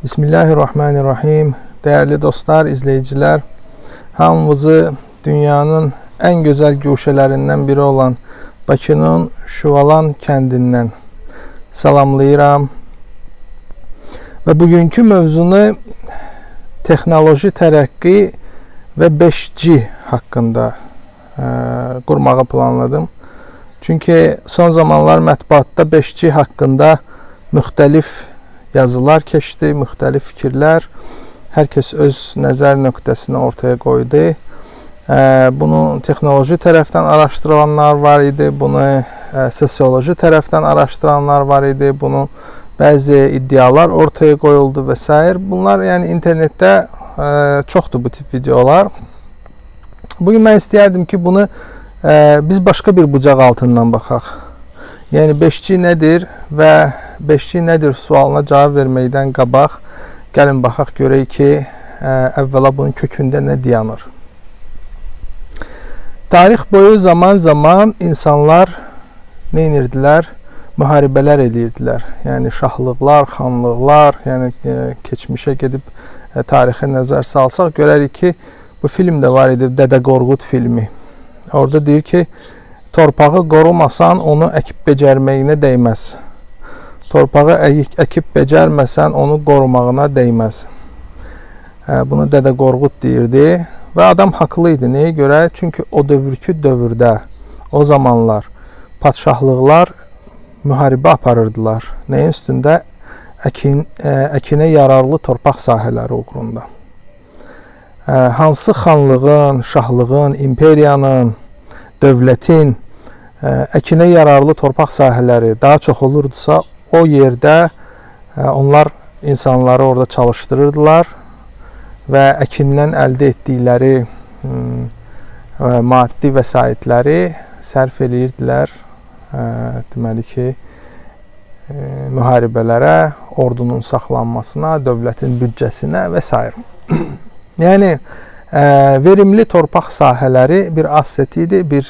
Bismillahirrahmanirrahim. Değerli dostlar, izleyiciler, hamımızı dünyanın en güzel guşəlerinden biri olan Bakının Şuvalan kəndindən salamlayıram. Və bugünkü mövzunu texnoloji tərəqqi və 5G haqqında qurmağı planladım. Çünki son zamanlar mətbuatda 5G haqqında müxtəlif yazılar keçdi, müxtəlif fikirlər. Hər kəs öz nəzər nöqtəsini ortaya qoydu. Bunu texnoloji tərəfdən araşdıranlar var idi, bunu sosioloji tərəfdən araşdıranlar var idi, bunu bəzi iddialar ortaya qoyuldu və s. Bunlar yəni internetdə çoxdur bu tip videolar. Bugün mən istəyərdim ki, bunu biz başqa bir bucaq altından baxaq. Yəni 5G nədir və 5G nədir sualına cavab verməkdən qabaq gəlin baxaq görək ki, əvvəla bunun kökündə nə dayanır. Tarix boyu zaman-zaman insanlar nə edirdilər? Müharibələr edirdilər. Yəni şahlıqlar, xanlıqlar, yəni keçmişə gedib tarixə nəzər salsaq görərik ki, bu film də var idi, Dədə Qorqud filmi. Orada deyir ki, torpağı qorumasan onu əkib becərməyinə dəyməz. Torpağı əkib becərməsən onu qorumağına dəyməz. Bunu Dədə Qorqud deyirdi və adam haqlı idi. Nəyə görə? Çünki o dövrkü dövrdə, o zamanlar padşahlıqlar müharibə aparırdılar. Nəyin üstündə? Əkinə yararlı torpaq sahələri uğrunda. Hansı xanlığın, şahlığın, imperiyanın, dövlətin əkinə yararlı torpaq sahələri daha çox olurdusa, o yerdə onlar insanları orada çalışdırırdılar və əkindən əldə etdikləri maddi vəsaitləri sərf eləyirdilər, deməli ki, müharibələrə, ordunun saxlanmasına, dövlətin büdcəsinə və s. Yəni, verimli torpaq sahələri bir asset idi, bir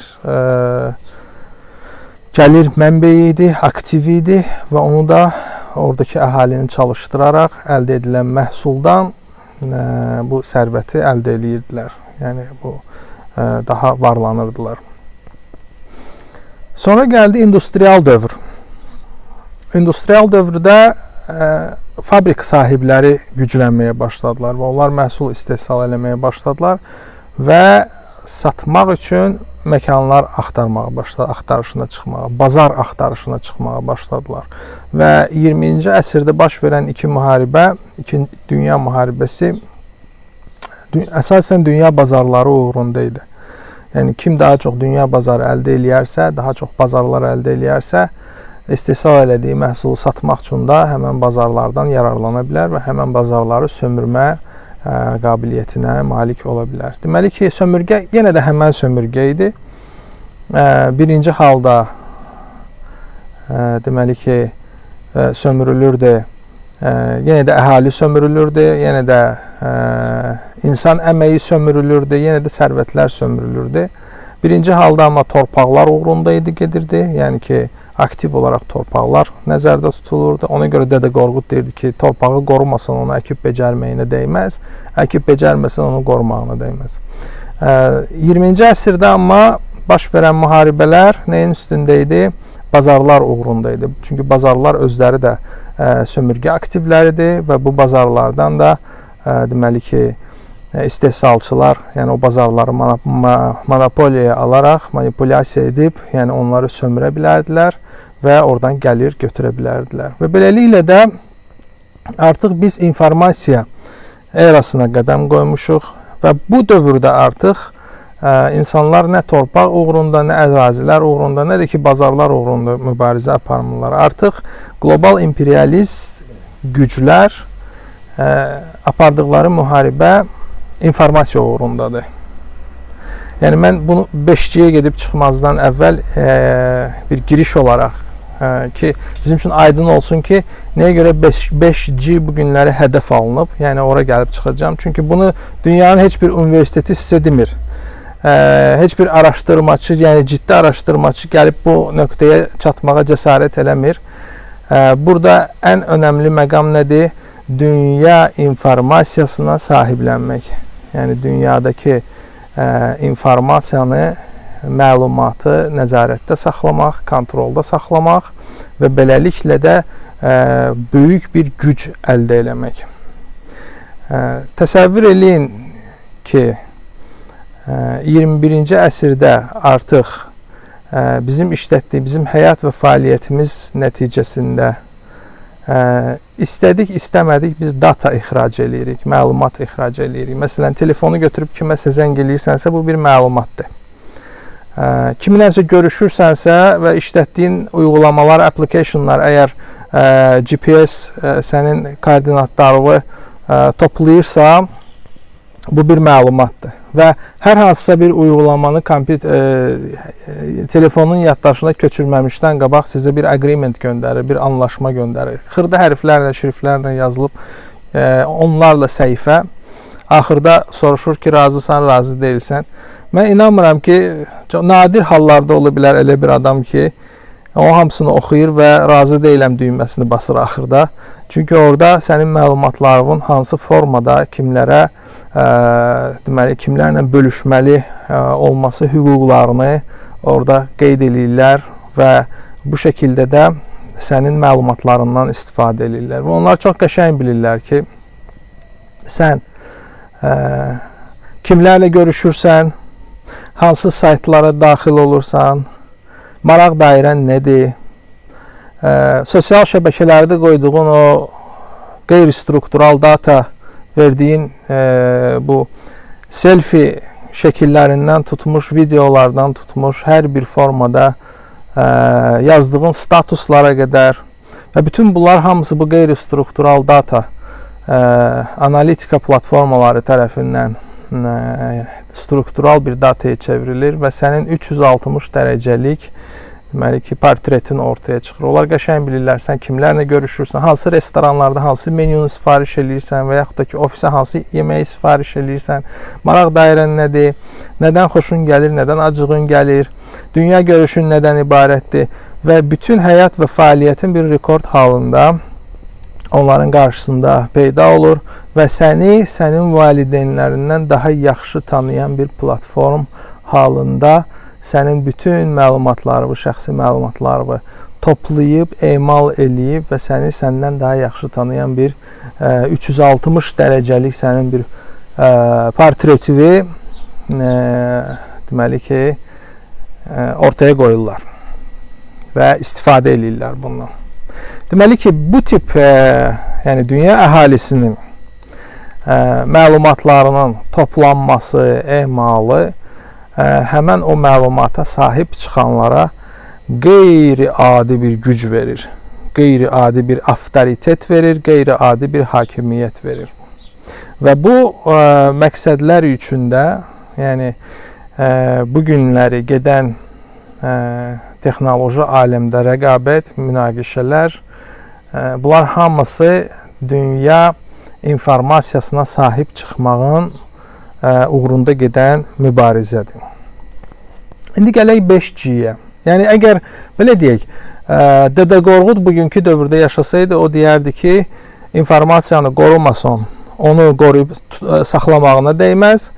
gəlir mənbeyi idi, aktiv idi və onu da oradakı əhalini çalışdıraraq əldə edilən məhsuldan bu sərvəti əldə edirdilər. Yəni bu daha varlanırdılar. Sonra gəldi industrial dövr. İndustrial dövrdə fabrik sahibləri güclənməyə başladılar və onlar məhsul istehsal eləməyə başladılar və satmaq üçün məkanlar axtarmağa başladı, axtarışına çıxmağa, bazar axtarışına çıxmağa başladılar. Və 20-ci əsrdə baş verən iki müharibə, iki dünya müharibəsi əsasən dünya bazarları uğrunda idi. Yəni kim daha çox dünya bazarı əldə eləyərsə, daha çox bazarlar əldə eləyərsə, istehsal elədiyi məhsulu satmaq üçün də həmən bazarlardan yararlana bilər və həmən bazarları sömürmə qabiliyyətinə malik ola bilər. Deməli ki, sömürgə yenə də həmən sömürgə idi. Birinci halda deməli ki, sömürülürdü, yenə də əhali sömürülürdü, yenə də insan əməyi sömürülürdü, yenə də sərvətlər sömürülürdü. Birinci halda amma torpaqlar uğrunda idi, gedirdi. Yəni ki, aktiv olaraq torpaqlar nəzərdə tutulurdu. Ona görə Dədə Qorqud deyirdi ki, torpağı qorumasan onu əkib becərməyinə dəyməz, əkib becərməsən onu qorumağına dəyməz. 20-ci əsrdə amma baş verən müharibələr nəyin üstündə idi? Bazarlar uğrunda idi. Çünki bazarlar özləri də sömürgə aktivləridir və bu bazarlardan da deməli ki, istehsalçılar, yəni o bazarları monopoliyaya alaraq manipulyasiya edib, yəni onları sömürə bilərdilər və oradan gəlir götürə bilərdilər. Və beləliklə də artıq biz informasiya erasına qədəm qoymuşuq və bu dövrdə artıq insanlar nə torpaq uğrunda, nə ərazilər uğrunda, nə də ki bazarlar uğrunda mübarizə aparmırlar. Artıq qlobal imperialist güclər apardıqları müharibə informasiya uğrundadır. Yəni mən bunu 5G-yə gedib çıxmazdan əvvəl bir giriş olaraq ki, bizim üçün aydın olsun ki, nəyə görə 5G bu günləri hədəf alınıb, yəni ora gəlib çıxacağam. Çünki bunu dünyanın heç bir universiteti sizə demir. Heç bir araşdırmaçı, yəni ciddi araşdırmaçı gəlib bu nöqtəyə çatmağa cəsarət eləmir. Burada ən önəmli məqam nədir? dünya informasiyasına sahiblənmək. Yəni dünyadakı informasiyanı, məlumatı nəzarətdə saxlamaq, kontrolda saxlamaq və beləliklə də böyük bir güc əldə eləmək. Təsəvvür eləyin ki, 21-ci əsrdə artıq bizim işlətdiyimiz, bizim həyat və fəaliyyətimiz nəticəsində istədik, istəmədik biz data ixrac eləyirik, məlumat ixrac eləyirik. Məsələn, telefonu götürüb kiməsə zəng eləyirsənsə, bu bir məlumatdır. Kiminləsə görüşürsənsə və işlətdiyin uyğulamalar, applicationlar əgər GPS sənin koordinatlarını toplayırsa, bu bir məlumatdır. Və hər hansısa bir uyğulamanı telefonun yaddaşına köçürməmişdən qabaq sizə bir agreement göndərir, bir anlaşma göndərir. Xırda hərflərlə, şriftlərlə yazılıb onlarla səhifə. Axırda soruşur ki, razısan, razı deyilsən. Mən inanmıram ki, çox nadir hallarda ola bilər elə bir adam ki, o hamısını oxuyur və razı deyiləm düyməsini basır axırda. Çünki orada sənin məlumatlarının hansı formada kimlərə, deməli kimlərlə bölüşməli olması hüquqlarını orada qeyd eləyirlər və bu şəkildə də sənin məlumatlarından istifadə eləyirlər. Və onlar çox qəşəng bilirlər ki, sən kimlərlə görüşürsən, hansı saytlara daxil olursan, maraq dairən nədir, sosial şəbəkələrdə qoyduğun o qeyri-struktural data verdiyin bu selfie şəkillərindən tutmuş, videolardan tutmuş, hər bir formada yazdığın statuslara qədər və bütün bunlar hamısı bu qeyri-struktural data analitika platformaları tərəfindən struktural bir dataya çevrilir və sənin 360 dərəcəlik deməli ki, portretin ortaya çıxır. Onlar qəşəng bilirlər sən kimlərlə görüşürsən, hansı restoranlarda hansı menyunu sifariş eləyirsən və yaxud da ki, ofisə hansı yeməyi sifariş eləyirsən, maraq dairən nədir, nədən xoşun gəlir, nədən acığın gəlir, dünya görüşün nədən ibarətdir və bütün həyat və fəaliyyətin bir rekord halında onların qarşısında peyda olur və səni sənin valideynlərindən daha yaxşı tanıyan bir platform halında sənin bütün məlumatlarını, şəxsi məlumatlarını toplayıb, emal eləyib və səni səndən daha yaxşı tanıyan bir 360 dərəcəlik sənin bir portretini deməli ki, ortaya qoyurlar və istifadə eləyirlər bundan. Deməli ki, bu tip yəni dünya əhalisinin məlumatlarının toplanması, emalı həmən o məlumata sahib çıxanlara qeyri-adi bir güc verir. Qeyri-adi bir avtoritet verir, qeyri-adi bir hakimiyyət verir. Və bu məqsədlər üçün də, yəni bu günləri gedən texnoloji aləmdə rəqabət, münaqişələr, bunlar hamısı dünya informasiyasına sahib çıxmağın uğrunda gedən mübarizədir. İndi gələk 5G-yə. Yəni əgər belə deyək, Dədə Qorqud bugünkü dövrdə yaşasaydı, o deyərdi ki, informasiyanı qorumasan, onu qoruyub saxlamağına dəyməz.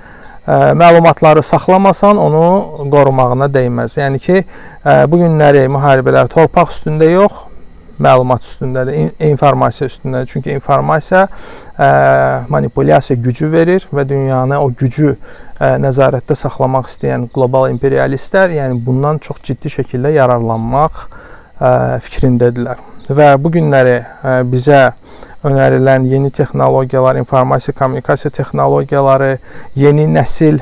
Məlumatları saxlamasan, onu qorumağına dəyməz. Yəni ki, bu günləri müharibələr torpaq üstündə yox, məlumat üstündədir, informasiya üstündədir. Çünki informasiya manipulyasiya gücü verir və dünyanı o gücü nəzarətdə saxlamaq istəyən qlobal imperialistlər, yəni bundan çox ciddi şəkildə yararlanmaq fikrindədirlər. Və bu günləri bizə önərilən yeni texnologiyalar, informasiya kommunikasiya texnologiyaları, yeni nəsil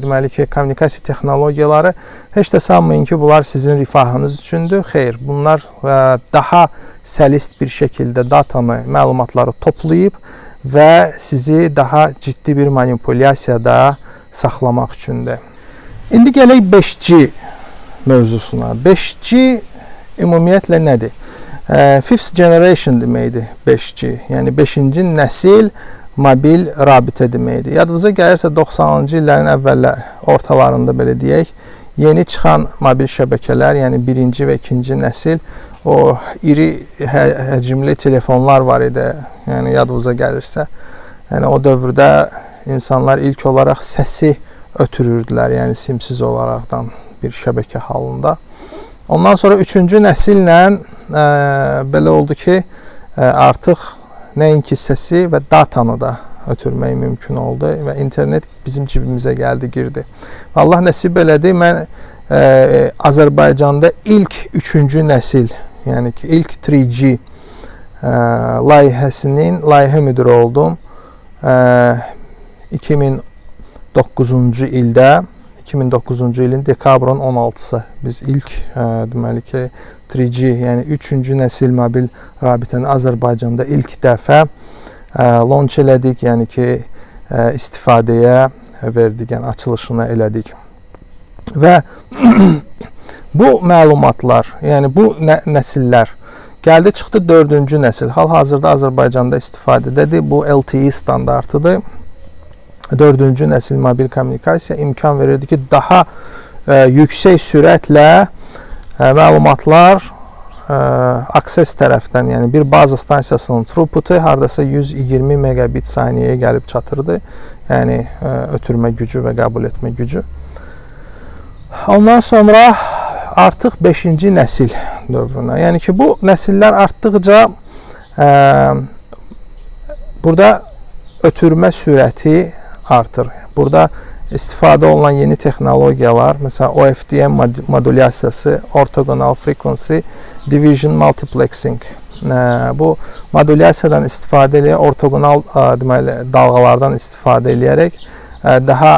deməli ki, kommunikasiya texnologiyaları, heç də sanmayın ki, bunlar sizin rifahınız üçündür. Xeyr, bunlar daha səlist bir şəkildə datanı, məlumatları toplayıb və sizi daha ciddi bir manipulyasiyada saxlamaq üçündür. İndi gələk 5G mövzusuna. 5G ümumiyyətlə nədir? Fifth generation deməkdir 5G. Yəni 5-ci nəsil mobil rabitə deməkdir. Yadınıza gəlirsə 90-cı illərin əvvəllər, ortalarında belə deyək, yeni çıxan mobil şəbəkələr, yəni birinci və ikinci nəsil o iri həcmli telefonlar var idi. Yəni yadınıza gəlirsə, yəni o dövrdə insanlar ilk olaraq səsi ötürürdülər, yəni simsiz olaraqdan bir şəbəkə halında. Ondan sonra üçüncü nəsillə belə oldu ki, artıq nəinki səsi və datanı da ötürmək mümkün oldu və internet bizim cibimizə gəldi, girdi. Allah nəsib elədi, mən Azərbaycanda ilk üçüncü nəsil, yəni ki, ilk 3G layihəsinin layihə müdiri oldum. 2009-cu ildə, 2009-cu ilin dekabrın 16-sı biz ilk deməli ki 3G, yəni üçüncü nəsil mobil rabitəni Azərbaycanda ilk dəfə launch elədik, yəni ki istifadəyə verdik, yəni açılışını elədik. Və bu məlumatlar, yəni bu nəsillər gəldi çıxdı dördüncü nəsil. Hal-hazırda Azərbaycanda istifadədədir. Bu LTE standartıdır. Dördüncü nəsil mobil kommunikasiya imkan verirdi ki, daha yüksək sürətlə məlumatlar access tərəfdən, yəni bir baza stansiyasının throughputu hardasa 120 megabit saniyəyə gəlib çatırdı. Yəni ötürmə gücü və qəbul etmə gücü. Ondan sonra artıq 5-ci nəsil dövrünə. Yəni ki, bu nəsillər artdıqca burada ötürmə sürəti artır. Burada istifadə olunan yeni texnologiyalar, məsələn OFDM modulyasiyası, Orthogonal Frequency Division Multiplexing. Bu modulyasiyadan istifadə eləyərək, ortogonal deməli dalğalardan istifadə eləyərək daha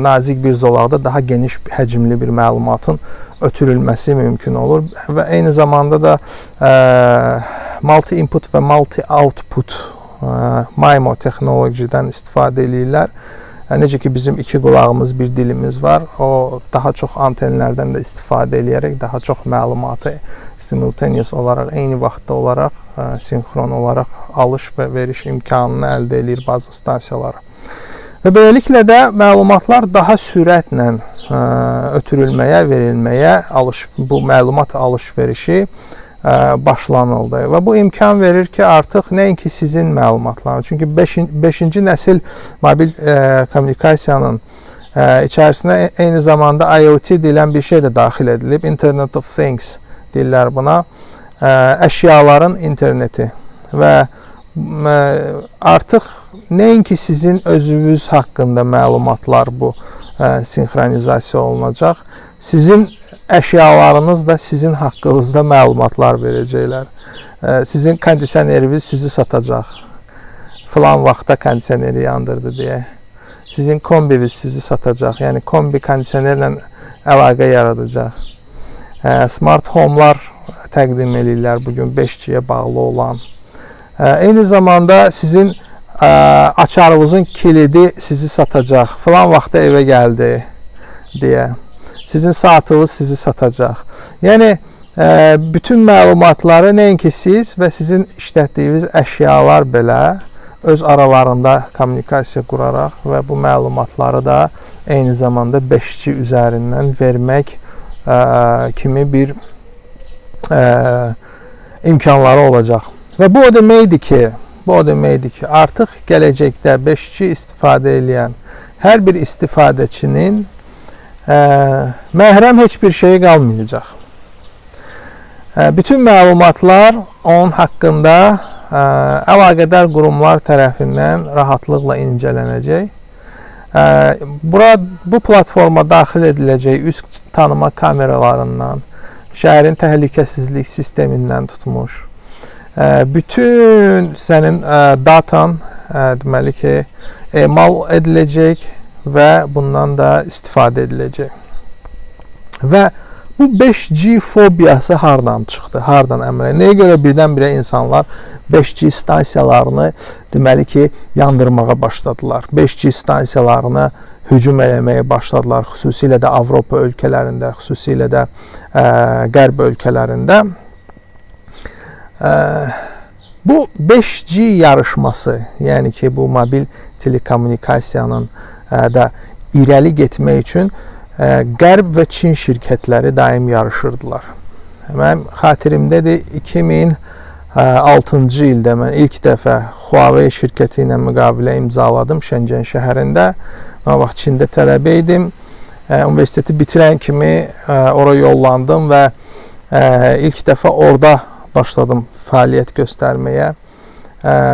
nazik bir zolaqda daha geniş həcmli bir məlumatın ötürülməsi mümkün olur və eyni zamanda da multi input və multi output, MIMO texnologiyadan istifadə eləyirlər. Necə ki bizim iki qulağımız, bir dilimiz var. O daha çox antenlərdən də istifadə eləyərək daha çox məlumatı simultaneous olaraq, eyni vaxtda olaraq, sinxron olaraq alış və veriş imkanını əldə eləyir baza stansiyaları. Və beləliklə də məlumatlar daha sürətlə ötürülməyə, verilməyə, bu məlumat alış-verişi başlanıldı. Və bu imkan verir ki, artıq nəinki sizin məlumatlarınız. Çünki 5-ci nəsil mobil kommunikasiyanın içərisinə eyni zamanda IoT deyilən bir şey də daxil edilib. Internet of Things deyirlər buna. Əşyaların interneti və artıq nəinki sizin özünüz haqqında məlumatlar bu sinxronizasiya olunacaq. Sizin əşyalarınız da sizin haqqınızda məlumatlar verəcəklər. Sizin kondisioneriniz sizi satacaq. Filan vaxtda kondisioneri yandırdı deyə. Sizin kombiniz sizi satacaq. Yəni kombi kondisionerlə əlaqə yaradacaq. Smart home'lar təqdim eləyirlər bu gün 5G-yə bağlı olan. Eyni zamanda sizin açarınızın kilidi sizi satacaq. Filan vaxtda evə gəldi deyə. Sizin saatınız sizi satacaq. Yəni bütün məlumatları nəinki siz və sizin işlətdiyiniz əşyalar belə öz aralarında kommunikasiya quraraq və bu məlumatları da eyni zamanda 5G üzərindən vermək kimi bir imkanları olacaq. Və bu o deməkdir ki, artıq gələcəkdə 5G istifadə edən hər bir istifadəçinin məhrəm heç bir şeyi qalmayacaq. Bütün məlumatlar onun haqqında əlaqədar qurumlar tərəfindən rahatlıqla incələnəcək. Bu platforma daxil ediləcək üz tanıma kameralarından, şəhərin təhlükəsizlik sistemindən tutmuş, bütün sənin datan deməli ki, emal ediləcək və bundan da istifadə ediləcək. Və bu 5G fobiyası hardan çıxdı? Hardan əmələ? Nəyə görə birdən-birə insanlar 5G stansiyalarını deməli ki, yandırmağa başladılar? 5G stansiyalarını hücum eləməyə başladılar, xüsusilə də Avropa ölkələrində, xüsusilə də Qərb ölkələrində. Bu 5G yarışması, yəni ki, bu mobil telekommunikasiyanın da irəli getmək üçün Qərb və Çin şirkətləri daim yarışırdılar. Mənim xatirimdədir, 2006-cı ildə mən ilk dəfə Huawei şirkəti ilə müqavilə imzaladım Şənzən şəhərində. Mən o vaxt Çində tələbə idim. Universiteti bitirən kimi ora yollandım və ilk dəfə orada başladım fəaliyyət göstərməyə.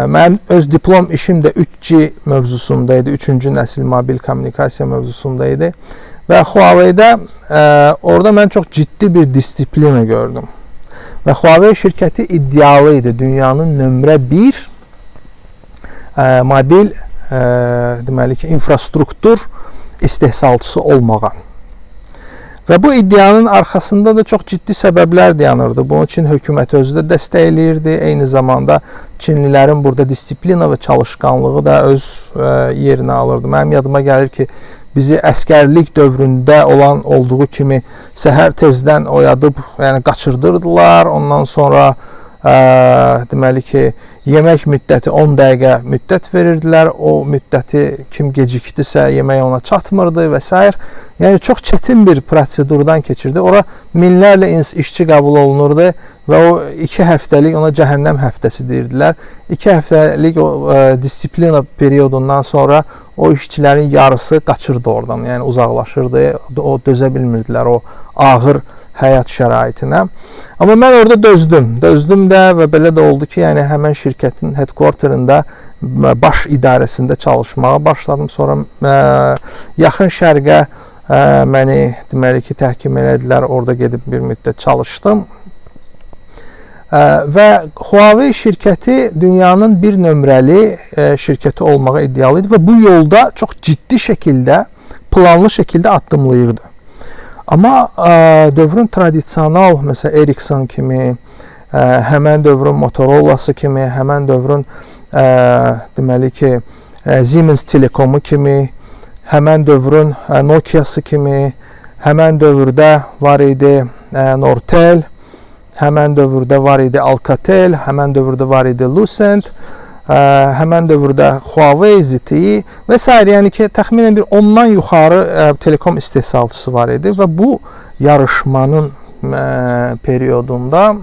Mənim öz diplom işim də 3G mövzusunda idi, 3-cü nəsil mobil kommunikasiya mövzusunda idi. Və Huawei-də orada mən çox ciddi bir disiplina gördüm. Və Huawei şirkəti iddialı idi, dünyanın nömrə 1 mobil deməli ki, infrastruktur istehsalçısı olmağa. Və bu iddianın arxasında da çox ciddi səbəblər dayanırdı. Bunun üçün hökumət özü də dəstəkləyirdi. Eyni zamanda Çinlilərin burada disiplina və çalışqanlığı da öz yerini alırdı. Mənim yadıma gəlir ki, bizi əskərlik dövründə olan olduğu kimi səhər tezdən oyadıb, yəni qaçırdırdılar. Ondan sonra deməli ki, yemək müddəti 10 dəqiqə müddət verirdilər. O müddəti kim gecikdisə, yemək ona çatmırdı və s. Yəni çox çətin bir prosedurdan keçirdi. Ora minlərlə işçi qəbul olunurdu və o 2 həftəlik ona cəhənnəm həftəsi deyirdilər. 2 həftəlik o disiplina periodundan sonra o işçilərin yarısı qaçırdı oradan, yəni uzaqlaşırdı. O dözə bilmirdilər o ağır həyat şəraitinə. Amma mən orada dözdüm. Dözdüm də və belə də oldu ki, yəni həmən şirkətin headquarterında, baş idarəsində çalışmağa başladım. Sonra yaxın şərqə məni deməli ki, təhkim elədilər. Orada gedib bir müddət çalışdım. Və Huawei şirkəti dünyanın bir nömrəli şirkəti olmağa iddialı idi və bu yolda çox ciddi şəkildə, planlı şəkildə addımlayırdı. Amma dövrün tradisional, məsələn, Ericsson kimi, həmən dövrün Motorola-sı kimi, həmən dövrün deməli ki, Siemens Telekomu kimi, həmən dövrün Nokia-sı kimi, həmən dövrdə var idi Nortel, həmən dövrdə var idi Alcatel, həmən dövrdə var idi Lucent, həmən dövrdə Huawei, ZTE və s. Yəni ki, təxminən bir 10-dan yuxarı telekom istehsalçısı var idi və bu yarışmanın periodunda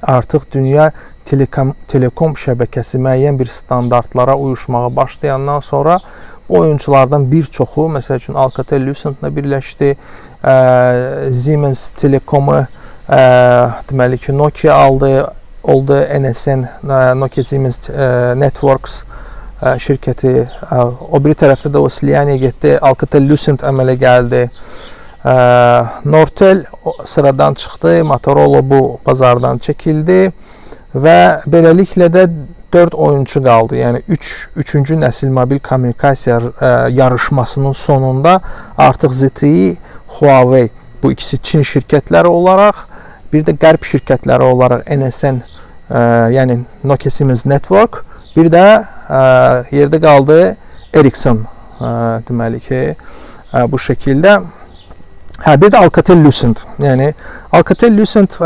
artıq dünya telekom şəbəkəsi müəyyən bir standartlara uyuşmağa başlayandan sonra bu oyunçulardan bir çoxu, məsəl üçün Alcatel-Lucentlə birləşdi, Siemens Telekomu deməli ki, Nokia aldı, oldu NSN, Nokia Siemens Networks şirkəti. O biri tərəfdə də o Silianiya getdi, Alcatel-Lucent əmələ gəldi. Nortel sıradan çıxdı, Motorola bu bazardan çəkildi və beləliklə də 4 oyunçu qaldı. Yəni 3-cü nəsil mobil kommunikasiya yarışmasının sonunda artıq ZTE, Huawei, bu ikisi Çin şirkətləri olaraq, bir də Qərb şirkətləri olaraq NSN, yəni Nokia Siemens Network, bir də yerdə qaldı Ericsson, deməli ki, bu şəkildə. Hə, bir də Alcatel-Lucent. Yəni Alcatel-Lucent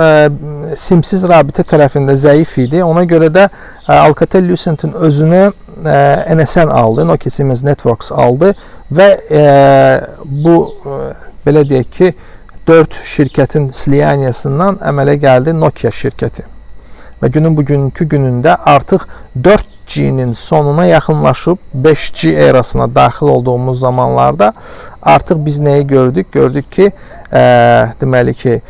simsiz rabitə tərəfində zəif idi. Ona görə də Alcatel-Lucentin özünü NSN aldı, Nokia Siemens Networks aldı və bu belə deyək ki, 4 şirkətin sliyaniyasından əmələ gəldi Nokia şirkəti. Və günün bugünkü günündə artıq 4G-nin sonuna yaxınlaşıb 5G erasına daxil olduğumuz zamanlarda artıq biz nəyi gördük? Gördük ki, deməli ki,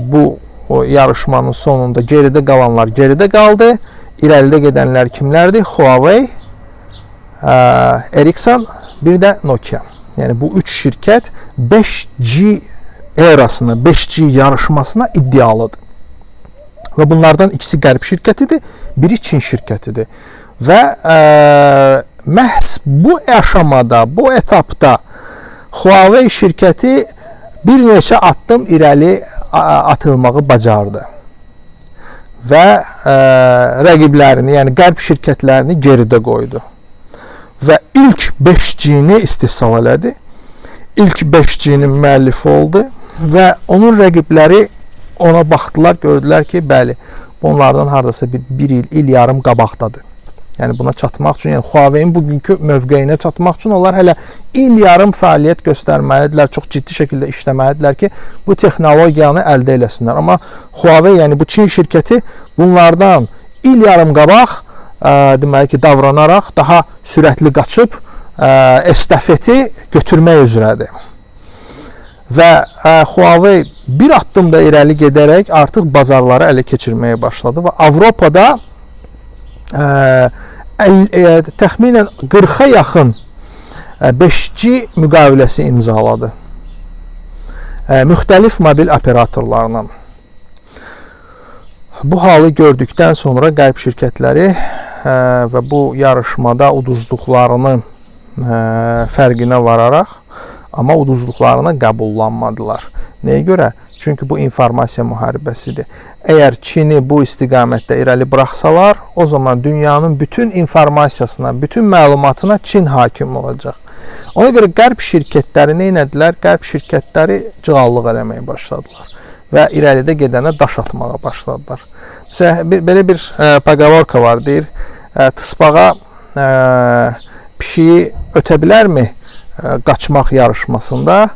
bu o yarışmanın sonunda geridə qalanlar geridə qaldı. İrəlidə gedənlər kimlərdir? Huawei, Ericsson, bir də Nokia. Yəni bu 3 şirkət 5G erasına, 5G yarışmasına iddialıdır. Və bunlardan ikisi Qərb şirkətidir, biri Çin şirkətidir. Və məhz bu aşamada, bu etapda Huawei şirkəti bir neçə addım irəli atılmağı bacardı. Və rəqiblərini, yəni Qərb şirkətlərini geridə qoydu. Və ilk 5G-ni istehsal elədi. İlk 5G-nin müəllifi oldu və onun rəqibləri ona baxdılar, gördülər ki, bəli, bunlardan hardasa bir il, il yarım qabaqdadır. Yəni buna çatmaq üçün, yəni Huawei-in bugünkü mövqeyinə çatmaq üçün onlar hələ il yarım fəaliyyət göstərməlidirlər, çox ciddi şəkildə işləməlidirlər ki, bu texnologiyanı əldə eləsinlər. Amma Huawei, yəni bu Çin şirkəti bunlardan il yarım qabaq deməli ki, davranaraq daha sürətli qaçıb estafeti götürmək üzrədir. Və Huawei bir addım da irəli gedərək artıq bazarları ələ keçirməyə başladı və Avropada təxminən 40-a yaxın 5G müqaviləsi imzaladı. Müxtəlif mobil operatorlarla. Bu halı gördükdən sonra Qərb şirkətləri və bu yarışmada uduzduqlarını fərqinə vararaq, amma uduzduqlarına qəbullanmadılar. Nəyə görə? Çünki bu informasiya müharibəsidir. Əgər Çini bu istiqamətdə irəli buraxsalar, o zaman dünyanın bütün informasiyasına, bütün məlumatına Çin hakim olacaq. Ona görə Qərb şirkətləri nə etdilər? Qərb şirkətləri cığallıq eləməyə başladılar və irəlidə gedənə daş atmağa başladılar. Məsələn, belə bir paqavorka var, deyir, tısbağa pişiyi ötə bilərmi qaçmaq yarışmasında?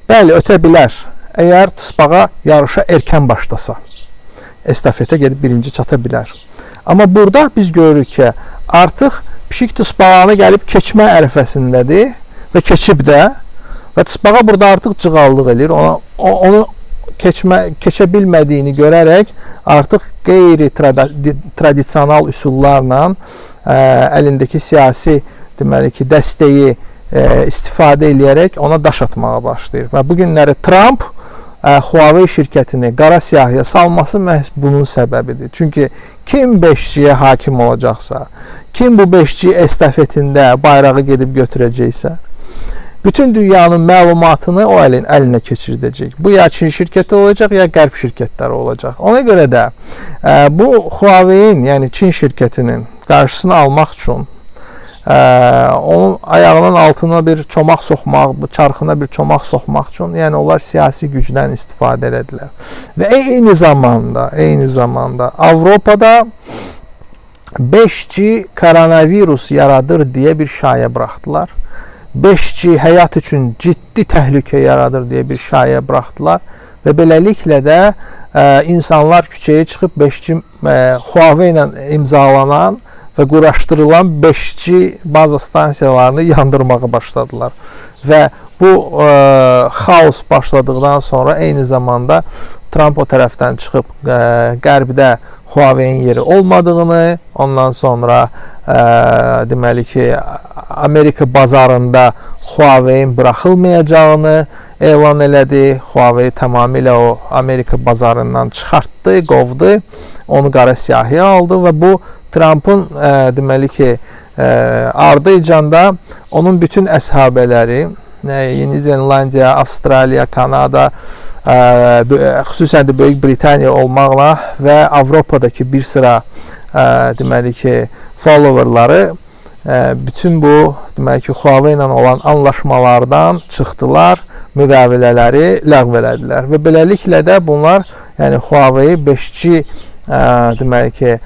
Bəli, ötə bilər. Əgər tısbağa yarışa erkən başlasa, estafetə gedib birinci çata bilər. Amma burada biz görürük ki, artıq pişik tısbağanı gəlib keçmə ərəfəsindədir və keçib də və tısbağa burada artıq cığallıq eləyir. Onu keçə bilmədiyini görərək artıq qeyri-tradisional üsullarla əlindəki siyasi deməli ki, dəstəyi istifadə eləyərək ona daş atmağa başlayır. Və bu günləri Trump Huawei şirkətini qara siyahıya salması məhz bunun səbəbidir. Çünki kim 5G-yə hakim olacaqsa, kim bu 5G estafetində bayrağı gedib götürəcəksə, bütün dünyanın məlumatını o əlinə keçirdəcək. Bu ya Çin şirkəti olacaq, ya Qərb şirkətləri olacaq. Ona görə də bu Huawei-in, yəni Çin şirkətinin qarşısını almaq üçün onun ayağının altına bir çomaq soxmaq, çarxına bir çomaq soxmaq üçün, yəni onlar siyasi gücdən istifadə elədilər. Və eyni zamanda Avropada 5G koronavirus yaradır deyə bir şayə buraxdılar. 5G həyat üçün ciddi təhlükə yaradır deyə bir şayə buraxdılar və beləliklə də insanlar küçəyə çıxıb 5G Huawei ilə imzalanan və quraşdırılan 5G baza stansiyalarını yandırmağa başladılar. Və bu xaos başladıqdan sonra eyni zamanda Trump o tərəfdən çıxıb Qərbdə Huawei-in yeri olmadığını, ondan sonra deməli ki, Amerika bazarında Huawei-in buraxılmayacağını elan elədi. Huawei tamamilə o Amerika bazarından çıxartdı, qovdu, onu qara siyahıya aldı və bu Trumpın deməli ki, ardıcanda onun bütün əshabələri, Yeni Zelandiya, Avstraliya, Kanada, xüsusən də Böyük Britaniya olmaqla və Avropadakı bir sıra deməli ki, followerları bütün bu deməli ki, Huawei ilə olan anlaşmalardan çıxdılar, müqavilələri ləğv elədilər və beləliklə də bunlar, yəni Huawei 5G deməli ki,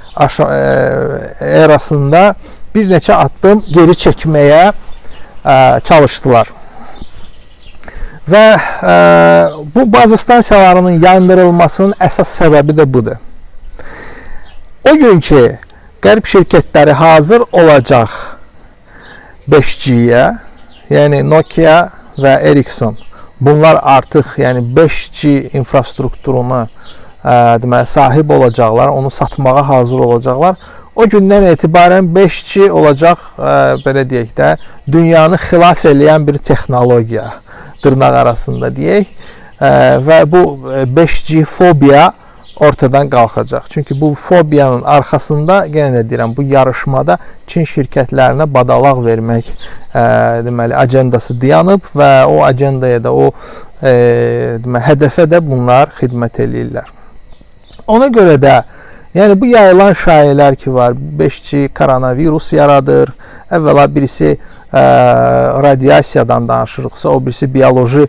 erasında bir neçə addım geri çəkməyə çalışdılar. Və bu baza stansiyalarının yandırılmasının əsas səbəbi də budur. O gün ki, Qərb şirkətləri hazır olacaq 5G-yə, yəni Nokia və Ericsson, bunlar artıq yəni 5G infrastrukturuna deməli, sahib olacaqlar, onu satmağa hazır olacaqlar. O gündən etibarən 5G olacaq, belə deyək də, dünyanı xilas eləyən bir texnologiya, dırnaq arasında deyək. Və bu 5G fobiya ortadan qalxacaq. Çünki bu fobiyanın arxasında, yenə də deyirəm, bu yarışmada Çin şirkətlərinə badalaq vermək deməli, ajendası dayanıb və o ajendaya da, o deməli, hədəfə də bunlar xidmət eləyirlər. Ona görə də, yəni bu yayılan şayələr ki var, 5G koronavirus yaradır. Əvvəla birisi radiasiyadan danışırıqsa, o birisi bioloji,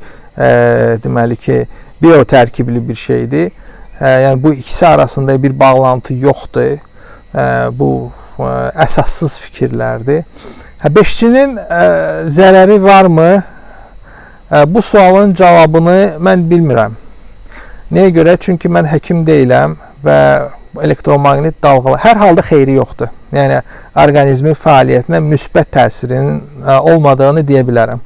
deməli ki, biotərkibli bir şeydir. Yəni bu ikisi arasında bir bağlantı yoxdur. Bu əsassız fikirlərdir. 5G-nin zərəri varmı? Bu sualın cavabını mən bilmirəm. Nəyə görə? Çünki mən həkim deyiləm və elektromaqnit dalğalar hər halda xeyri yoxdur. Yəni orqanizmin fəaliyyətinə müsbət təsirinin olmadığını deyə bilərəm.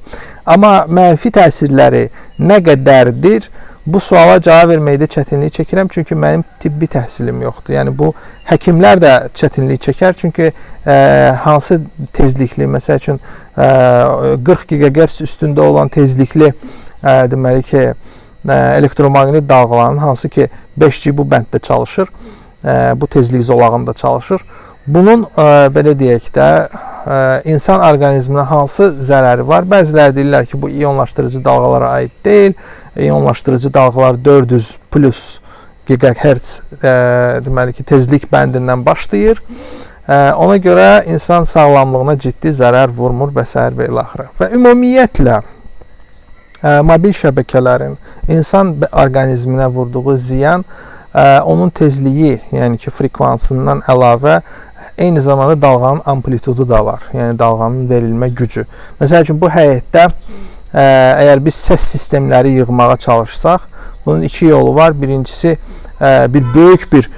Amma mənfi təsirləri nə qədərdir? Bu suala cavab verməkdə çətinlik çəkirəm, çünki mənim tibbi təhsilim yoxdur. Yəni bu həkimlər də çətinlik çəkər, çünki hansı tezlikli, məsəl üçün 40 GHz üstündə olan tezlikli deməli ki, elektromaqnit dalğalarının hansı ki 5G bu bənddə çalışır, bu tezlik zolağında çalışır. Bunun belə deyək də insan orqanizminə hansı zərəri var? Bəziləri deyirlər ki, bu iyonlaşdırıcı dalğalara aid deyil. İyonlaşdırıcı dalğalar 400 plus GHz deməli ki, tezlik bəndindən başlayır. Ona görə insan sağlamlığına ciddi zərər vurmur və sair və ilaxırı. Və ümumiyyətlə mobil şəbəkələrin insan orqanizminə vurduğu ziyan onun tezliyi, yəni ki, frekvansından əlavə eyni zamanda dalğanın amplitudu da var. Yəni dalğanın verilmə gücü. Məsəl üçün bu həyətdə əgər biz səs sistemləri yığmağa çalışsaq, bunun iki yolu var. Birincisi bir böyük bir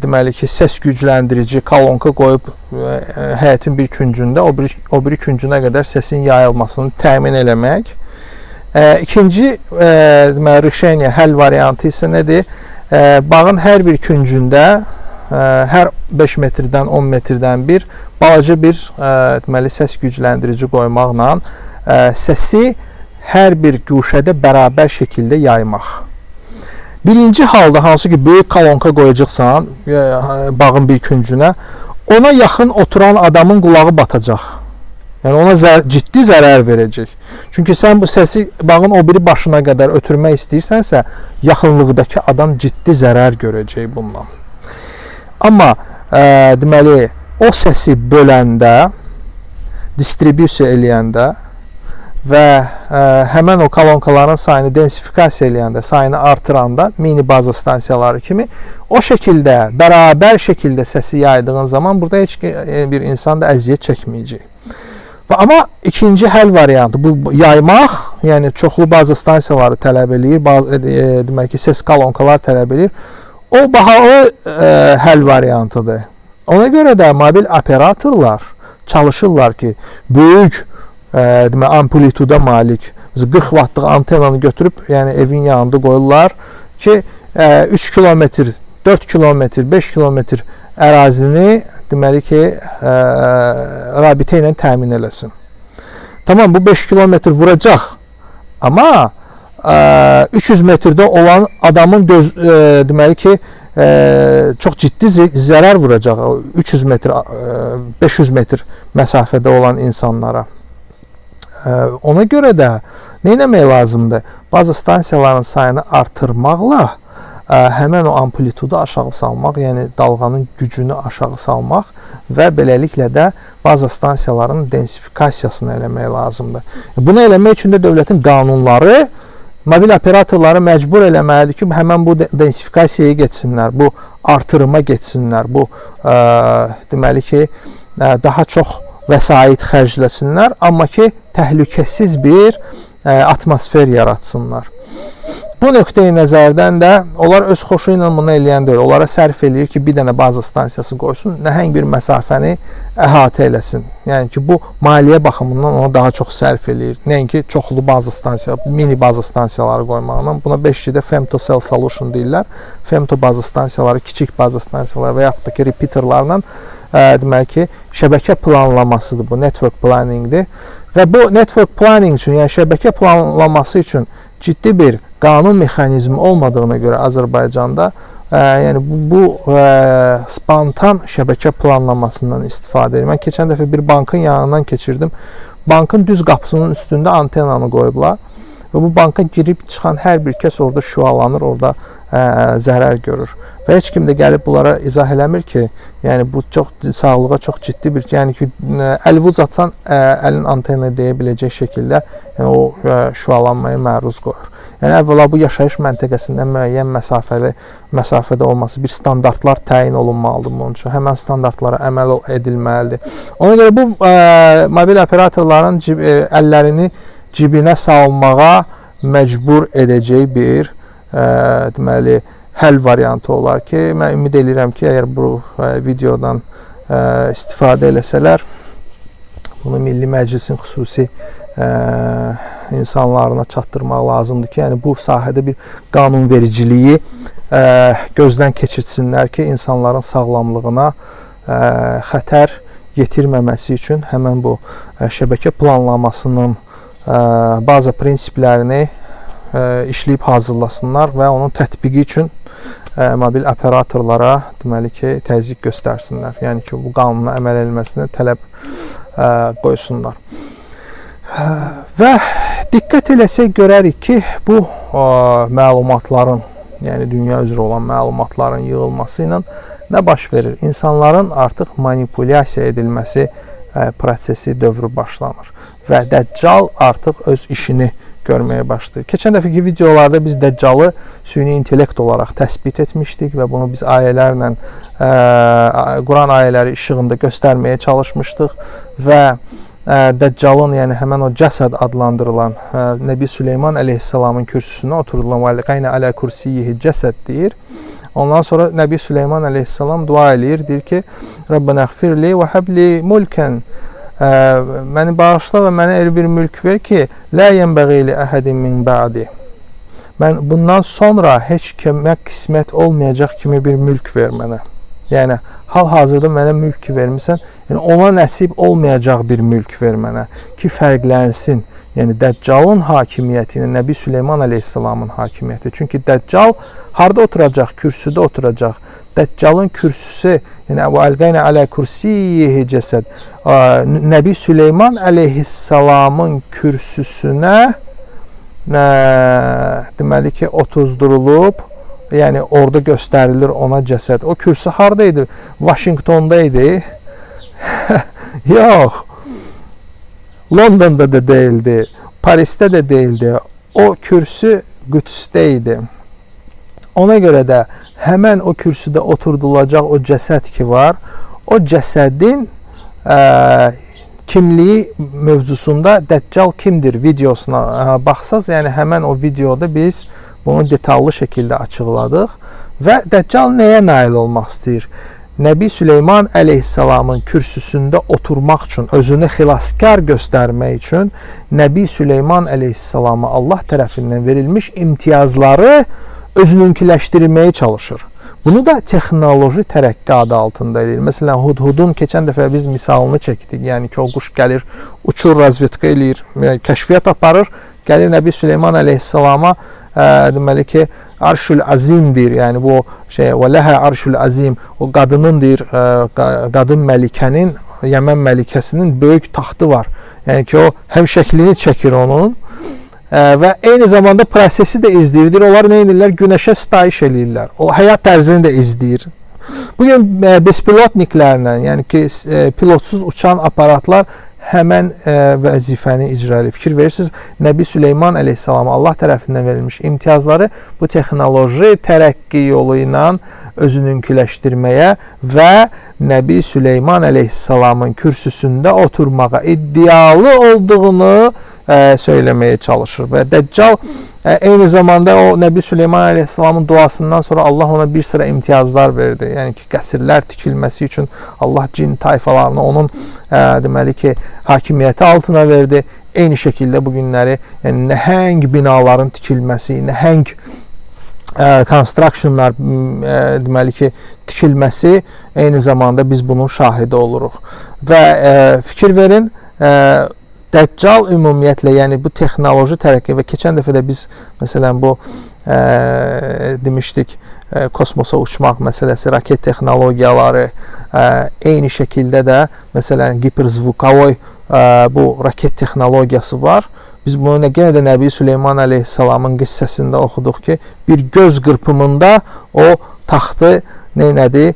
deməli ki, səs gücləndirici kolonka qoyub həyətin bir küncündə, o biri küncünə qədər səsin yayılmasını təmin eləmək. İkinci deməli rešeniya, həll variantı isə nədir? Bağın hər bir küncündə hər 5 metrdən 10 metrdən bir balaca bir deməli səs gücləndirici qoymaqla səsi hər bir guşədə bərabər şəkildə yaymaq. Birinci halda hansı ki böyük kolonka qoyacaqsan bağın bir küncünə, ona yaxın oturan adamın qulağı batacaq. Yəni ona ciddi zərər verəcək. Çünki sən bu səsi bağın o biri başına qədər ötürmək istəyirsənsə, yaxınlıqdakı adam ciddi zərər görəcək bundan. Amma deməli o səsi böləndə, distribusiya eləyəndə və həmən o kolonkaların sayını densifikasiya eləyəndə, sayını artıranda, mini baza stansiyaları kimi o şəkildə, bərabər şəkildə səsi yaydığın zaman burada heç bir insan da əziyyət çəkməyəcək. Və amma ikinci həll variantı bu yaymaq, yəni çoxlu baza stansiyaları tələb eləyir, demək ki, səs kolonkalar tələb eləyir. O bahalı həll variantıdır. Ona görə də mobil operatorlar çalışırlar ki, böyük demək amplituda malik 40 vattlıq antenanı götürüb, yəni evin yanında qoyurlar ki, 3 kilometr, 4 kilometr, 5 kilometr ərazini deməli ki, rabitə ilə təmin eləsin. Tamam, bu 5 kilometr vuracaq, amma 300 metrdə olan adamın deməli ki, çox ciddi zərər vuracaq 300 metr, 500 metr məsafədə olan insanlara. Ona görə də nə etmək lazımdır? Baza stansiyaların sayını artırmaqla həmən o amplitudu aşağı salmaq, yəni dalğanın gücünü aşağı salmaq və beləliklə də baza stansiyalarının densifikasiyasını eləmək lazımdır. Bunu eləmək üçün də dövlətin qanunları mobil operatorları məcbur eləməlidir ki, həmən bu densifikasiyaya getsinlər, bu artırıma getsinlər, bu deməli ki, daha çox vəsait xərcləsinlər, amma ki, təhlükəsiz bir atmosfer yaratsınlar. Bu nöqteyi nəzərdən də onlar öz xoşu ilə bunu eləyən deyil. Onlara sərf eləyir ki, bir dənə baza stansiyası qoysun, nəhəng bir məsafəni əhatə eləsin. Yəni ki, bu maliyyə baxımından ona daha çox sərf eləyir. Nəinki çoxlu baza stansiya, mini baza stansiyaları qoymaqla. Buna 5G-də femtocell solution deyirlər. Femto baza stansiyaları, kiçik baza stansiyaları və yaxud da ki, repeaterlarla deməli ki, şəbəkə planlamasıdır bu, network planningdir. Və bu network planning üçün, yəni şəbəkə planlaması üçün ciddi bir qanun mexanizmi olmadığına görə Azərbaycanda, yəni bu spontan şəbəkə planlamasından istifadə edir. Mən keçən dəfə bir bankın yanından keçirdim. Bankın düz qapısının üstündə antenanı qoyublar Və bu banka girib çıxan hər bir kəs orada şüalanır, orada zərər görür. Və heç kim də gəlib bunlara izah eləmir ki, yəni bu çox sağlığa çox ciddi bir, yəni ki, əlini uzatsan əlin antena deyə biləcək şəkildə, yəni o şüalanmaya məruz qoyur. Yəni əvvəla bu yaşayış məntəqəsindən müəyyən məsafədə olması, bir standartlar təyin olunmalıdır bunun üçün. Həmən standartlara əməl edilməlidir. Ona görə bu mobil operatorların əllərini cibinə salmağa məcbur edəcək bir deməli həll variantı olar ki, mən ümid eləyirəm ki, əgər bu videodan istifadə eləsələr, bunu Milli Məclisin xüsusi insanlarına çatdırmaq lazımdır ki, yəni bu sahədə bir qanunvericiliyi gözdən keçirtsinlər ki, insanların sağlamlığına xətər yetirməməsi üçün həmən bu şəbəkə planlamasının bazı prinsiplərini işləyib hazırlasınlar və onun tətbiqi üçün mobil operatorlara deməli ki, təzyiq göstərsinlər. Yəni ki, bu qanuna əməl edilməsinə tələb qoysunlar. Və diqqət eləsək görərik ki, bu məlumatların, yəni dünya üzrə olan məlumatların yığılması ilə nə baş verir? İnsanların artıq manipulyasiya edilməsi prosesi dövrü başlanır və Dəccal artıq öz işini görməyə başlayır. Keçən dəfəki videolarda biz Dəccalı süni intellekt olaraq təsbit etmişdik və bunu biz ayələrlə, Quran ayələri işığında göstərməyə çalışmışdıq və Dəccalın, yəni həmən o cəsəd adlandırılan Nəbi Süleyman əleyhissalamın kürsüsünə oturulan və əlqeynə alə kursiyyihi cəsəd deyir. Ondan sonra Nəbi Süleyman əleyhissalam dua eləyir, deyir ki, Rabbənə xfirli və həbli mulkən, məni bağışla və mənə elə bir mülk ver ki, lə yənbəği li əhədin min bə'di. Mən bundan sonra heç kimə qismət olmayacaq kimi bir mülk ver mənə. Yəni, hal-hazırda mənə mülk vermirsən, yəni ona nəsib olmayacaq bir mülk ver mənə ki, fərqlənsin. Yəni, Dəccalın hakimiyyəti ilə Nəbi Süleyman əleyhissalamın hakimiyyəti. Çünki Dəccal harada oturacaq? Kürsüdə oturacaq. Dəccalın kürsüsü, yəni və əlqeynə alə kursiyyihi cəsəd, Nəbi Süleyman əleyhissalamın kürsüsünə deməli ki, otuzdurulub, yəni orada göstərilir ona cəsəd. O kürsü harada idi? Vaşinqtonda idi? Yox. Londonda da deyildi, Parisdə də deyildi. O kürsü Qüdsdə idi. Ona görə də həmən o kürsüdə oturdulacaq o cəsəd ki var, o cəsədin kimliyi mövzusunda Dəccal kimdir videosuna baxsaz, yəni həmən o videoda biz bunu detallı şəkildə açıqladıq və Dəccal nəyə nail olmaq istəyir? Nəbi Süleyman əleyhissalamın kürsüsündə oturmaq üçün, özünü xilaskar göstərmək üçün Nəbi Süleyman əleyhissalama Allah tərəfindən verilmiş imtiyazları özününkiləşdirməyə çalışır. Bunu da texnoloji tərəqqi adı altında eləyir. Məsələn, Hudhudun keçən dəfə biz misalını çəkdik. Yəni ki, o quş gəlir, uçur, razvedka eləyir, kəşfiyyat aparır, gəlir Nəbi Süleyman əleyhissalama deməli ki, Arşül Azim deyir, yəni bu şey, və ləhə Arşül Azim, o qadının deyir, qadın məlikənin, Yəmən məlikəsinin böyük taxtı var. Yəni ki, o həm şəklini çəkir onun və eyni zamanda prosesi də izləyir. Deyir, onlar nə edirlər? Günəşə sitayiş eləyirlər. O həyat tərzini də izləyir. Bugün bespilotniklərlə, yəni ki, pilotsuz uçan aparatlar həmən vəzifəni icra edir. Fikir verirsiniz, Nəbi Süleyman əleyhissalama Allah tərəfindən verilmiş imtiyazları bu texnoloji tərəqqi yolu ilə özününkiləşdirməyə və Nəbi Süleyman əleyhissalamın kürsüsündə oturmağa iddialı olduğunu söyləməyə çalışır. Və Dəccal eyni zamanda o Nəbi Süleyman əleyhissalamın duasından sonra Allah ona bir sıra imtiyazlar verdi. Yəni ki, qəsrlər tikilməsi üçün Allah cin tayfalarını onun deməli ki, hakimiyyəti altına verdi. Eyni şəkildə bu günləri, yəni nəhəng binaların tikilməsi, nəhəng constructionlar deməli ki, tikilməsi, eyni zamanda biz bunun şahidi oluruq. Və fikir verin, Dəccal ümumiyyətlə, yəni bu texnoloji tərəqqi və keçən dəfə də biz məsələn bu demişdik, kosmosa uçmaq məsələsi, raket texnologiyaları, eyni şəkildə də məsələn giperzvukovoy bu raket texnologiyası var. Biz bunu yenə də Nəbi Süleyman əleyhissalamın qissəsində oxuduq ki, bir göz qırpımında o taxtı neynədi?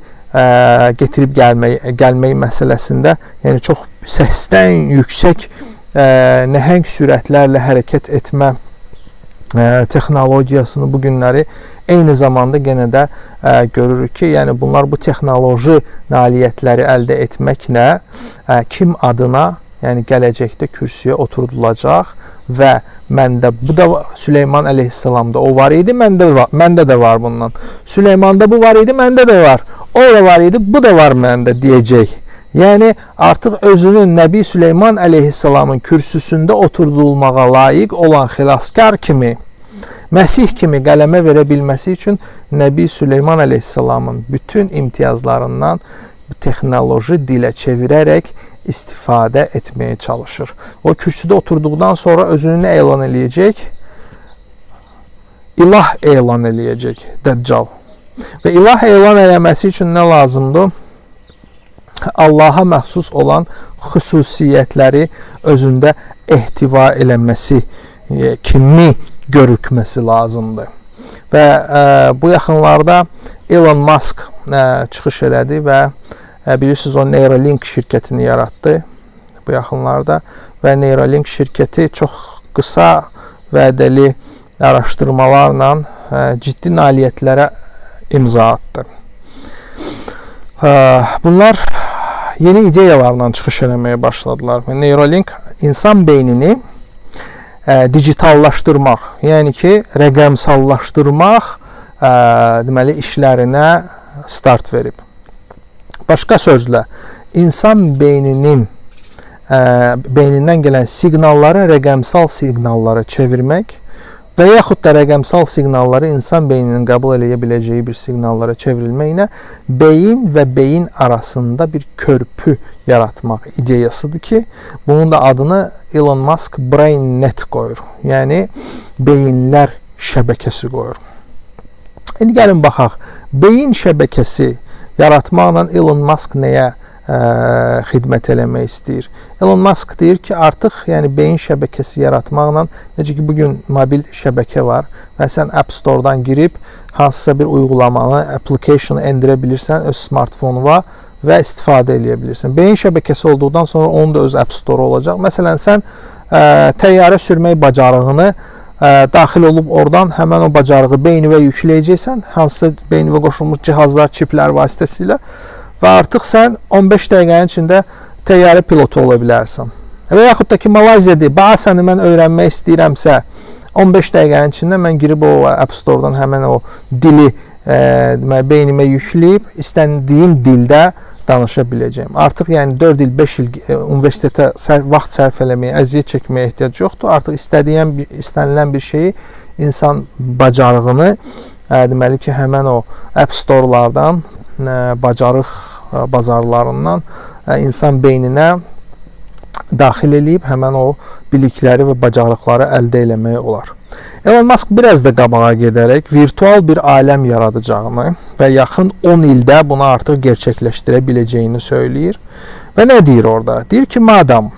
Getirib gəlmək məsələsində, yəni çox səsdən yüksək nəhəng sürətlərlə hərəkət etmə texnologiyasını bu günləri eyni zamanda yenə də görürük ki, yəni bunlar bu texnoloji nailiyyətləri əldə etməklə kim adına, yəni gələcəkdə kürsüyə oturdulacaq və məndə bu da Süleyman əleyhissalamda o var idi, məndə də var bundan. Süleymanda bu var idi, məndə də var. O da var idi, bu da var məndə deyəcək. Yəni artıq özünün Nəbi Süleyman əleyhissalamın kürsüsündə oturdulmağa layiq olan xilaskar kimi, Məsih kimi qələmə verə bilməsi üçün Nəbi Süleyman əleyhissalamın bütün imtiyazlarından bu texnoloji dilə çevirərək istifadə etməyə çalışır. O kürsüdə oturduqdan sonra özünü nə elan eləyəcək? İlah elan eləyəcək Dəccal. Və ilah elan eləməsi üçün nə lazımdır? Allaha məxsus olan xüsusiyyətləri özündə ehtiva eləməsi kimi görükməsi lazımdır. Və bu yaxınlarda Elon Musk çıxış elədi və bilirsiniz, o Neuralink şirkətini yaratdı bu yaxınlarda və Neuralink şirkəti çox qısa vədəli araşdırmalarla ciddi nailiyyətlərə imza atdı. Bunlar yeni ideyalarla çıxış eləməyə başladılar. Neuralink insan beynini digitallaşdırmaq, yəni ki, rəqəmsallaşdırmaq deməli işlərinə start verib. Başqa sözlə, insan beyninin beynindən gələn siqnalları rəqəmsal siqnallara çevirmək və yaxud da rəqəmsal siqnalları insan beyninin qəbul eləyə biləcəyi bir siqnallara çevrilməklə beyin və beyin arasında bir körpü yaratmaq ideyasıdır ki, bunun da adını Elon Musk BrainNet qoyur. Yəni beyinlər şəbəkəsi qoyur. İndi gəlin baxaq. Beyin şəbəkəsi yaratmaqla Elon Musk nəyə xidmət eləmək istəyir? Elon Musk deyir ki, artıq yəni beyin şəbəkəsi yaratmaqla, necə ki bugün mobil şəbəkə var və sən App Store-dan girib hansısa bir uygulamanı, application-ı endirə bilirsən öz smartfonuna və istifadə eləyə bilirsən. Beyin şəbəkəsi olduqdan sonra onun da öz App Store olacaq. Məsələn, sən təyyarə sürmək bacarığını daxil olub oradan həmən o bacarığı beynivə yükləyəcəksən, hansısa beynivə qoşulmuş cihazlar, çiplər vasitəsilə və artıq sən 15 dəqiqənin içində təyyarə pilotu ola bilərsən. Və yaxud da ki, Malayziyadır, Baasəni mən öyrənmək istəyirəmsə, 15 dəqiqənin içində mən girib o App Store-dan həmən o dili deməli, beynimə yükləyib istəndiyim dildə danışa biləcəyim. Artıq yəni 4 il, 5 il universitetə vaxt sərf eləməyə, əziyyət çəkməyə ehtiyac yoxdur. Artıq istənilən bir şeyi insan bacarığını deməli ki, həmən o App Store-lardan, bacarıq bazarlarından insan beyninə daxil eləyib həmən o bilikləri və bacarıqları əldə eləmək olar. Elon Musk biraz da qabağa gedərək virtual bir aləm yaradacağını və yaxın 10 ildə bunu artıq gerçəkləşdirə biləcəyini söyləyir. Və nə deyir orada? Deyir ki, madam,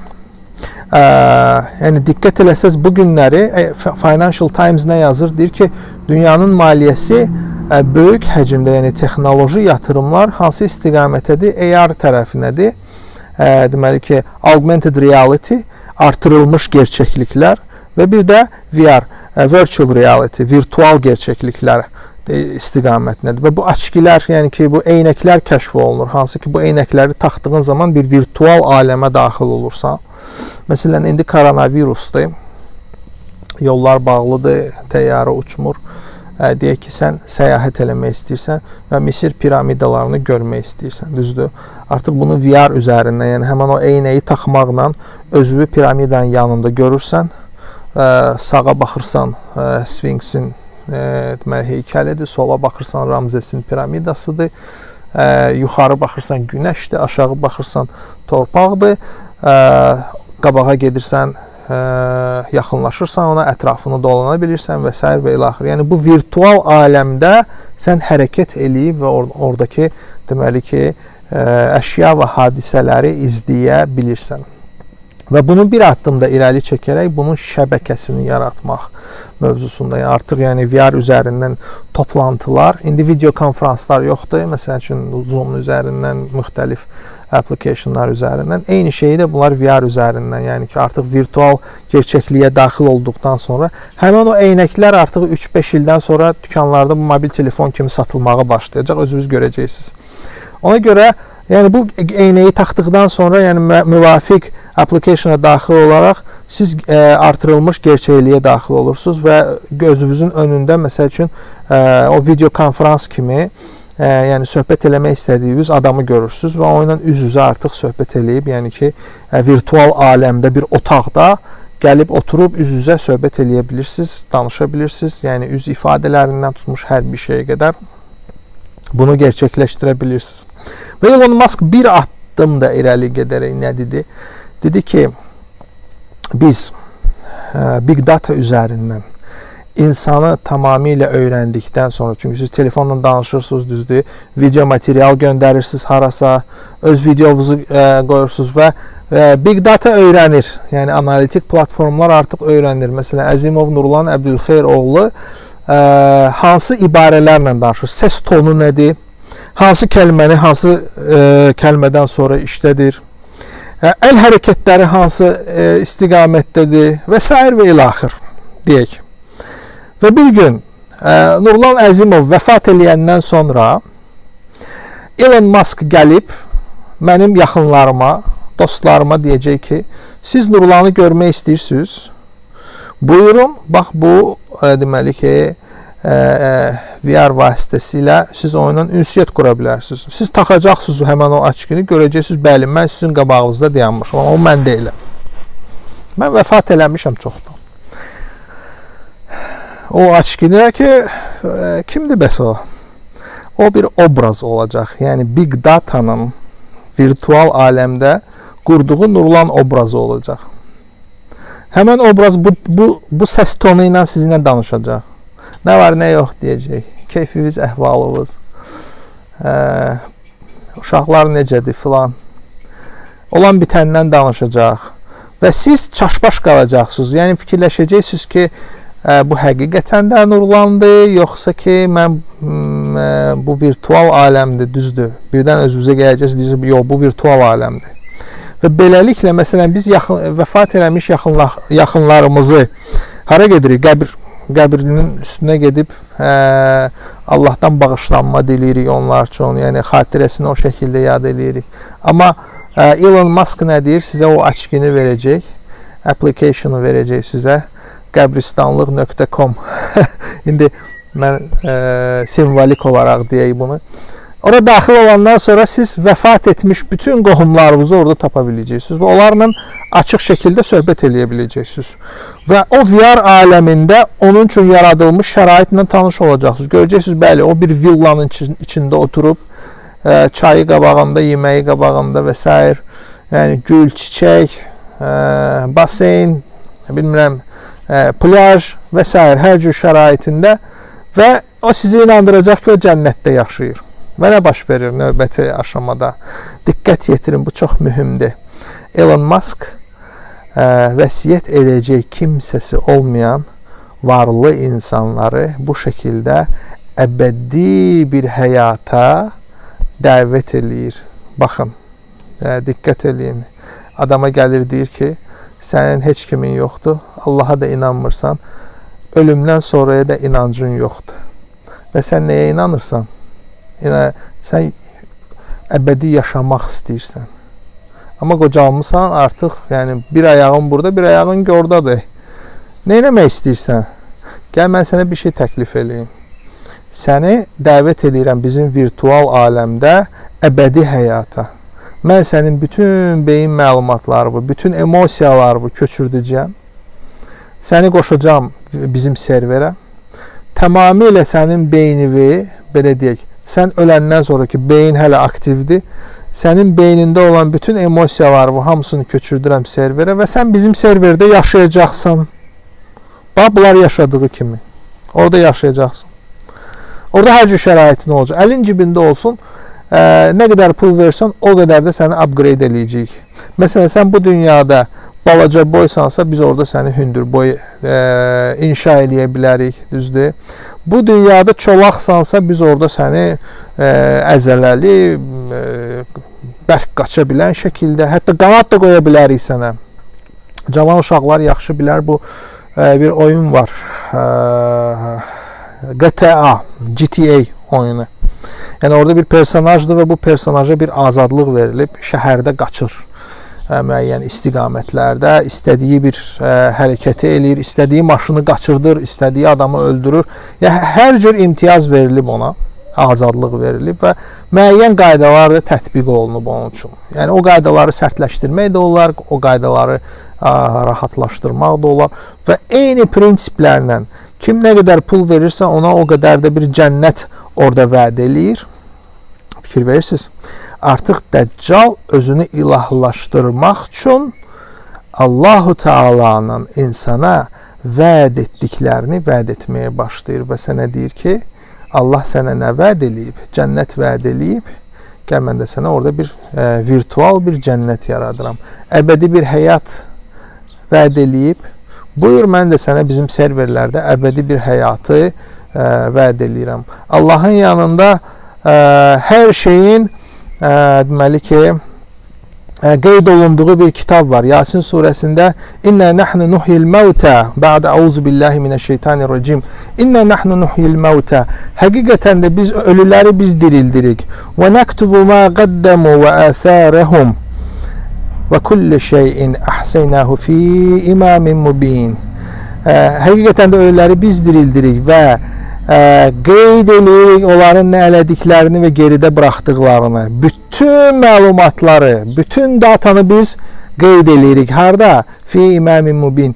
yəni diqqət eləsəz bu günləri Financial Times nə yazır? Deyir ki, dünyanın maliyyəsi böyük həcmdə, yəni texnoloji yatırımlar hansı istiqamətədir? AR tərəfinədir. Deməli ki, augmented reality, artırılmış gerçəkliklər və bir də VR, virtual reality, virtual gerçəkliklər istiqamətindədir. Və bu açkilər, yəni ki, bu eynəklər kəşf olunur. Hansı ki, bu eynəkləri taxdığın zaman bir virtual aləmə daxil olursan. Məsələn, indi koronavirusdur. Yollar bağlıdır, təyyarə uçmur. Deyək ki, sən səyahət eləmək istəyirsən və Misir piramidalarını görmək istəyirsən, düzdür? Artıq bunu VR üzərindən, yəni həmin o eynəyi taxmaqla özünü piramidanın yanında görürsən. Sağa baxırsan, Sfinksin deməli heykəlidir, sola baxırsan Ramzesin piramidasıdır. Yuxarı baxırsan günəşdir, aşağı baxırsan torpaqdır. Qabağa gedirsən, yaxınlaşırsan ona, ətrafını dolana bilirsən və sair və ilaxır. Yəni bu virtual aləmdə sən hərəkət eləyib və oradakı deməli ki, əşya və hadisələri izləyə bilirsən. Və bunu bir addım da irəli çəkərək bunun şəbəkəsini yaratmaq mövzusunda, yəni artıq yəni VR üzərindən toplantılar, indi video konfranslar yoxdur. Məsəl üçün Zoom üzərindən, müxtəlif applicationlar üzərindən. Eyni şeyi də bunlar VR üzərindən, yəni ki, artıq virtual gerçəkliyə daxil olduqdan sonra həmin o eynəklər artıq 3-5 ildən sonra dükanlarda bu mobil telefon kimi satılmağa başlayacaq. Özünüz görəcəksiniz. Ona görə yəni bu eynəyi taxdıqdan sonra, yəni müvafiq application-a daxil olaraq siz artırılmış gerçəkliyə daxil olursunuz və gözünüzün önündə məsəl üçün o video konfrans kimi yəni söhbət eləmək istədiyiniz adamı görürsünüz və onunla üz-üzə artıq söhbət eləyib, yəni ki, virtual aləmdə bir otaqda gəlib oturub üz-üzə söhbət eləyə bilirsiniz, danışa bilirsiniz. Yəni üz ifadələrindən tutmuş hər bir şeyə qədər bunu gerçəkləşdirə bilirsiniz. Və Elon Musk bir addım da irəli gedərək nə dedi? Dedi ki, biz Big Data üzərindən insanı tamamilə öyrəndikdən sonra, çünki siz telefonla danışırsınız, düzdür, video material göndərirsiniz harasa, öz videonuzu qoyursunuz və Big Data öyrənir. Yəni analitik platformlar artıq öyrənir. Məsələn, Əzimov Nurlan Əbdülxeyr oğlu hansı ibarələrlə danışır, səs tonu nədir, hansı kəlməni hansı kəlmədən sonra işlədir, əl hərəkətləri hansı istiqamətdədir və sair və ilaxır deyək. Və bir gün Nurlan Əzimov vəfat eləyəndən sonra Elon Musk gəlib mənim yaxınlarıma, dostlarıma deyəcək ki, siz Nurlanı görmək istəyirsiniz? Buyurun, bax bu deməli ki, VR vasitəsilə siz onunla ünsiyyət qura bilərsiniz. Siz taxacaqsınız həmin o açkini, görəcəksiniz, bəli, mən sizin qabağınızda dayanmışam, amma o mən deyiləm. Mən vəfat eləmişəm çoxdan. O açkini ki, kimdir bəs o? O bir obraz olacaq. Yəni Big Data'nın virtual aləmdə qurduğu Nurlan obrazı olacaq. Həmən obraz bu səs tonu ilə sizinlə danışacaq. Nə var, nə yox deyəcək. Keyfiniz, əhvalınız, uşaqlar necədir filan. Olan bitəndən danışacaq. Və siz çaşbaş qalacaqsınız. Yəni fikirləşəcəksiniz ki, bu həqiqətən də Nurlandır, yoxsa ki, mən bu virtual aləmdir, düzdür. Birdən özünüzə gələcəksiniz, deyəcəksiniz, yox, bu virtual aləmdir. Və beləliklə, məsələn, biz vəfat eləmiş yaxınlarımızı hara gedirik? Qəbrinin üstünə gedib Allahdan bağışlanma diləyirik onlar üçün, yəni xatirəsini o şəkildə yad eləyirik. Amma Elon Musk nə deyir? Sizə o açkini verəcək, application-ı verəcək sizə. Qəbristanlıq.com. İndi mən simvolik olaraq deyək bunu. Ora daxil olandan sonra siz vəfat etmiş bütün qohumlarınızı orada tapa biləcəksiniz və onlarla açıq şəkildə söhbət eləyə biləcəksiniz. Və o VR aləmində onun üçün yaradılmış şəraitlə tanış olacaqsınız. Görəcəksiniz, bəli, o bir villanın içində oturub, çayı qabağında, yeməyi qabağında və s. Yəni gül, çiçək, baseyn, bilmirəm, plaj və s. hər cür şəraitində və o sizi inandıracaq ki, o cənnətdə yaşayır. Və nə baş verir növbəti aşamada? Diqqət yetirin, bu çox mühümdür. Elon Musk vəsiyyət edəcək kimsəsi olmayan varlı insanları bu şəkildə əbədi bir həyata dəvət eləyir. Baxın, diqqət eləyin. Adama gəlir deyir ki, sənin heç kimin yoxdur, Allaha da inanmırsan, ölümdən sonraya da inancın yoxdur. Və sən nəyə inanırsan? Yəni, sən əbədi yaşamaq istəyirsən. Amma qocalmısan artıq, yəni bir ayağın burada, bir ayağın oradadır. Nə eləmək istəyirsən? Gəl mən sənə bir şey təklif eləyim. Səni dəvət eləyirəm bizim virtual aləmdə əbədi həyata. Mən sənin bütün beyin məlumatlarını, bütün emosiyalarını köçürdəcəyəm. Səni qoşacağam bizim serverə. Tamamilə sənin beynini, belə deyək, sən öləndən sonra ki, beyin hələ aktivdir, sənin beynində olan bütün emosiyalarını hamısını köçürdürəm serverə və sən bizim serverdə yaşayacaqsan. Bax, bunlar yaşadığı kimi. Orada yaşayacaqsan. Orada hər cür şəraitin olacaq. Əlin cibində olsun, nə qədər pul versən, o qədər də səni upgrade eləyəcək. Məsələn, sən bu dünyada Balaca boysansa biz orada səni hündür boy inşa eləyə bilərik, düzdür? Bu dünyada çolaqsansa biz orada səni əzələli, bərk qaça bilən şəkildə, hətta qanad da qoya bilərik sənə. Cavan uşaqlar yaxşı bilər, bu bir oyun var. GTA, GTA oyunu. Yəni orada bir personajdır və bu personaja bir azadlıq verilib, şəhərdə qaçır. Müəyyən istiqamətlərdə istədiyi bir hərəkəti eləyir, istədiyi maşını qaçırdır, istədiyi adamı öldürür. Yəni hər cür imtiyaz verilib ona, azadlıq verilib və müəyyən qaydalar da tətbiq olunub onun üçün. Yəni o qaydaları sərtləşdirmək də olar, o qaydaları rahatlaşdırmaq da olar və eyni prinsiplərlə kim nə qədər pul verirsə ona o qədər də bir cənnət orada vəd eləyir. Fikir verirsiniz. Artıq Dəccal özünü ilahlaşdırmaq üçün Allahu Teala'nın insana vəd etdiklərini vəd etməyə başlayır və sənə deyir ki, Allah sənə nə vəd eləyib? Cənnət vəd eləyib. Gəl mən də sənə orada bir virtual bir cənnət yaradıram. Əbədi bir həyat vəd eləyib. Buyur, mən də sənə bizim serverlərdə əbədi bir həyatı vəd eləyirəm. Allahın yanında hər şeyin deməli ki, qeyd olunduğu bir kitab var. Yasin surəsində İnna nahnu nuhyil mauta ba'da auzu billahi mineşşeytanirracim. İnna nahnu nuhyil mauta. Həqiqətən də biz ölüləri biz dirildirik. Və naktubu ma qaddamu və asarahum və kullu şeyin ahsaynahu fi imamin mubin. Həqiqətən də ölüləri biz dirildirik və qeyd eləyirik onların nə elədiklərini və geridə buraxdıqlarını. Bütün məlumatları, bütün datanı biz qeyd eləyirik. Harda? Fi imamin mubin.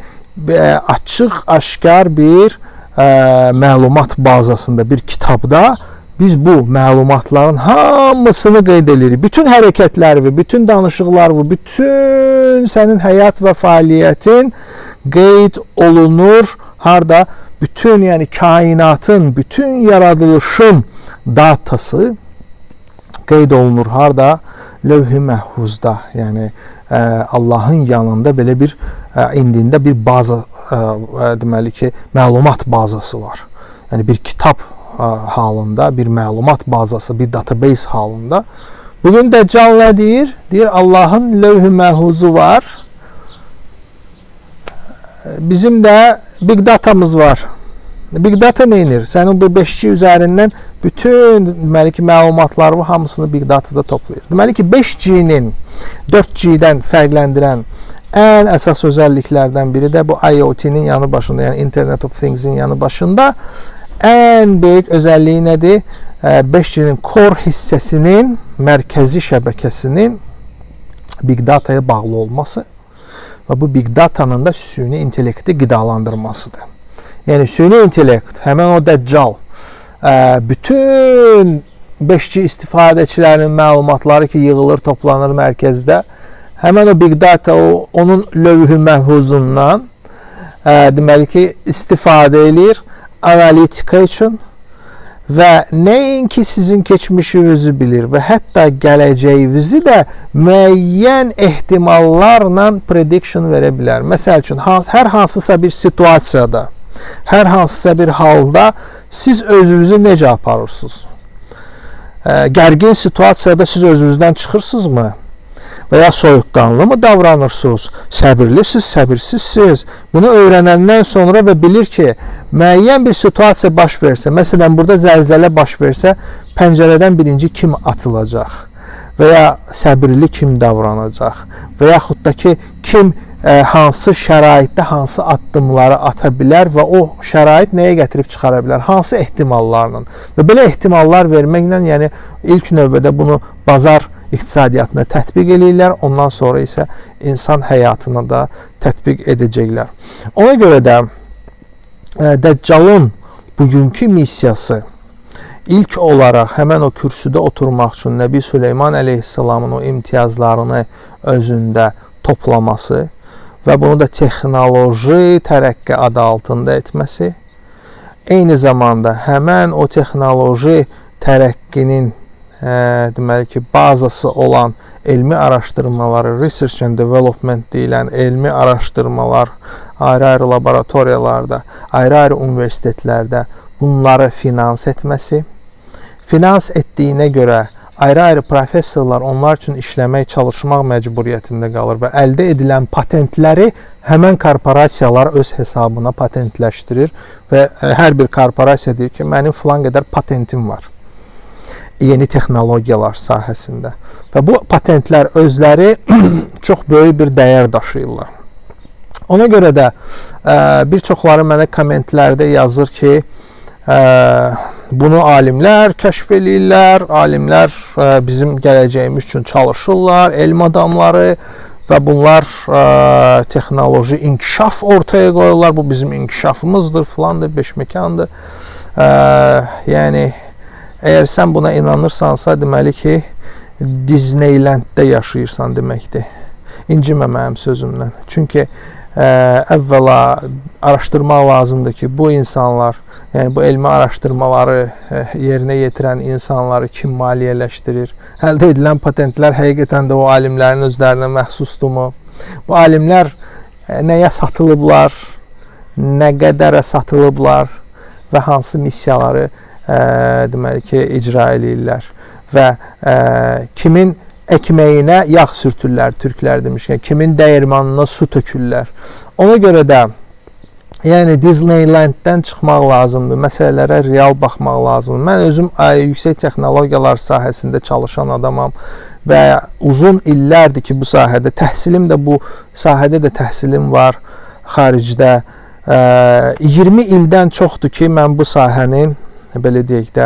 Açıq, aşkar bir məlumat bazasında, bir kitabda biz bu məlumatların hamısını qeyd eləyirik. Bütün hərəkətləri, bütün danışıqları, bütün sənin həyat və fəaliyyətin qeyd olunur. Harda? Bütün, yəni kainatın, bütün yaradılışın datası qeyd olunur. Harda? Lövh-i məhfuzda. Yəni Allahın yanında belə bir indində bir baza, deməli ki, məlumat bazası var. Yəni bir kitab halında, bir məlumat bazası, bir database halında. Bugün Dəccal nə deyir? Deyir Allahın lövh-i məhfuzu var. Bizim də big datamız var. Big data nə edir? Sənin bu 5G üzərindən bütün deməli ki, məlumatları hamısını big datada toplayır. Deməli ki, 5G-nin 4G-dən fərqləndirən ən əsas özəlliklərdən biri də bu IoT-nin yanı başında, yəni Internet of Things-in yanı başında ən böyük özəlliyi nədir? 5G-nin core hissəsinin, mərkəzi şəbəkəsinin big dataya bağlı olması və bu big datanın da süni intellekti qidalandırmasıdır. Yəni süni intellekt, həmin o Dəccal, bütün 5G istifadəçilərinin məlumatları ki, yığılır, toplanır mərkəzdə, həmin o big data onun lövh-ü məhfuzundan deməli ki, istifadə eləyir analitika üçün və nəinki sizin keçmişinizi bilir və hətta gələcəyinizi də müəyyən ehtimallarla prediction verə bilər. Məsəl üçün, hər hansısa bir situasiyada, hər hansısa bir halda siz özünüzü necə aparırsınız? Gərgin situasiyada siz özünüzdən çıxırsınızmı? Və ya soyuqqanlı mı davranırsınız? Səbirlisiniz, səbirsizsiniz? Bunu öyrənəndən sonra və bilir ki, müəyyən bir situasiya baş versə, məsələn, burada zəlzələ baş versə, pəncərədən birinci kim atılacaq? Və ya səbirli kim davranacaq? Və yaxud da ki, kim hansı şəraitdə hansı addımları ata bilər və o şərait nəyə gətirib çıxara bilər? Hansı ehtimallarla? Və belə ehtimallar verməklə, yəni ilk növbədə bunu bazar iqtisadiyyatına tətbiq eləyirlər, ondan sonra isə insan həyatına da tətbiq edəcəklər. Ona görə də Dəccalın bugünkü missiyası ilk olaraq həmən o kürsüdə oturmaq üçün Nəbi Süleyman əleyhissalamın o imtiyazlarını özündə toplaması və bunu da texnoloji tərəqqi adı altında etməsi, eyni zamanda həmən o texnoloji tərəqqinin deməli ki, bazası olan elmi araşdırmaları, research and development deyilən elmi araşdırmalar ayrı-ayrı laboratoriyalarda, ayrı-ayrı universitetlərdə bunları finans etməsi, finans etdiyinə görə ayrı-ayrı professorlar onlar üçün işləmək, çalışmaq məcburiyyətində qalır və əldə edilən patentləri həmən korporasiyalar öz hesabına patentləşdirir və hər bir korporasiya deyir ki, mənim filan qədər patentim var yeni texnologiyalar sahəsində və bu patentlər özləri çox böyük bir dəyər daşıyırlar. Ona görə də bir çoxları mənə kommentlərdə yazır ki, bunu alimlər kəşf eləyirlər, alimlər bizim gələcəyimiz üçün çalışırlar, elm adamları və bunlar texnoloji inkişaf ortaya qoyurlar, bu bizim inkişafımızdır, filandır, beşməkandır. Yəni, əgər sən buna inanırsansa, deməli ki, Disneylanddə yaşayırsan deməkdir. İncimə mənim sözümdən. Çünki əvvəla araşdırmaq lazımdır ki, bu insanlar, yəni bu elmi araşdırmaları yerinə yetirən insanları kim maliyyələşdirir? Əldə edilən patentlər həqiqətən də o alimlərin özlərinə məxsusdurmu? Bu alimlər nəyə satılıblar, nə qədərə satılıblar və hansı missiyaları deməli ki, icra eləyirlər və kimin ekməyinə yağ sürtürlər, türklər demiş, yəni, kimin dəyirmanına su tökürlər. Ona görə də yəni Disneylanddən çıxmaq lazımdır, məsələlərə real baxmaq lazımdır. Mən özüm yüksək texnologiyalar sahəsində çalışan adamam və uzun illərdir ki, bu sahədə təhsilim də, bu sahədə də təhsilim var xaricdə. 20 ildən çoxdur ki, mən bu sahənin, belə deyək də,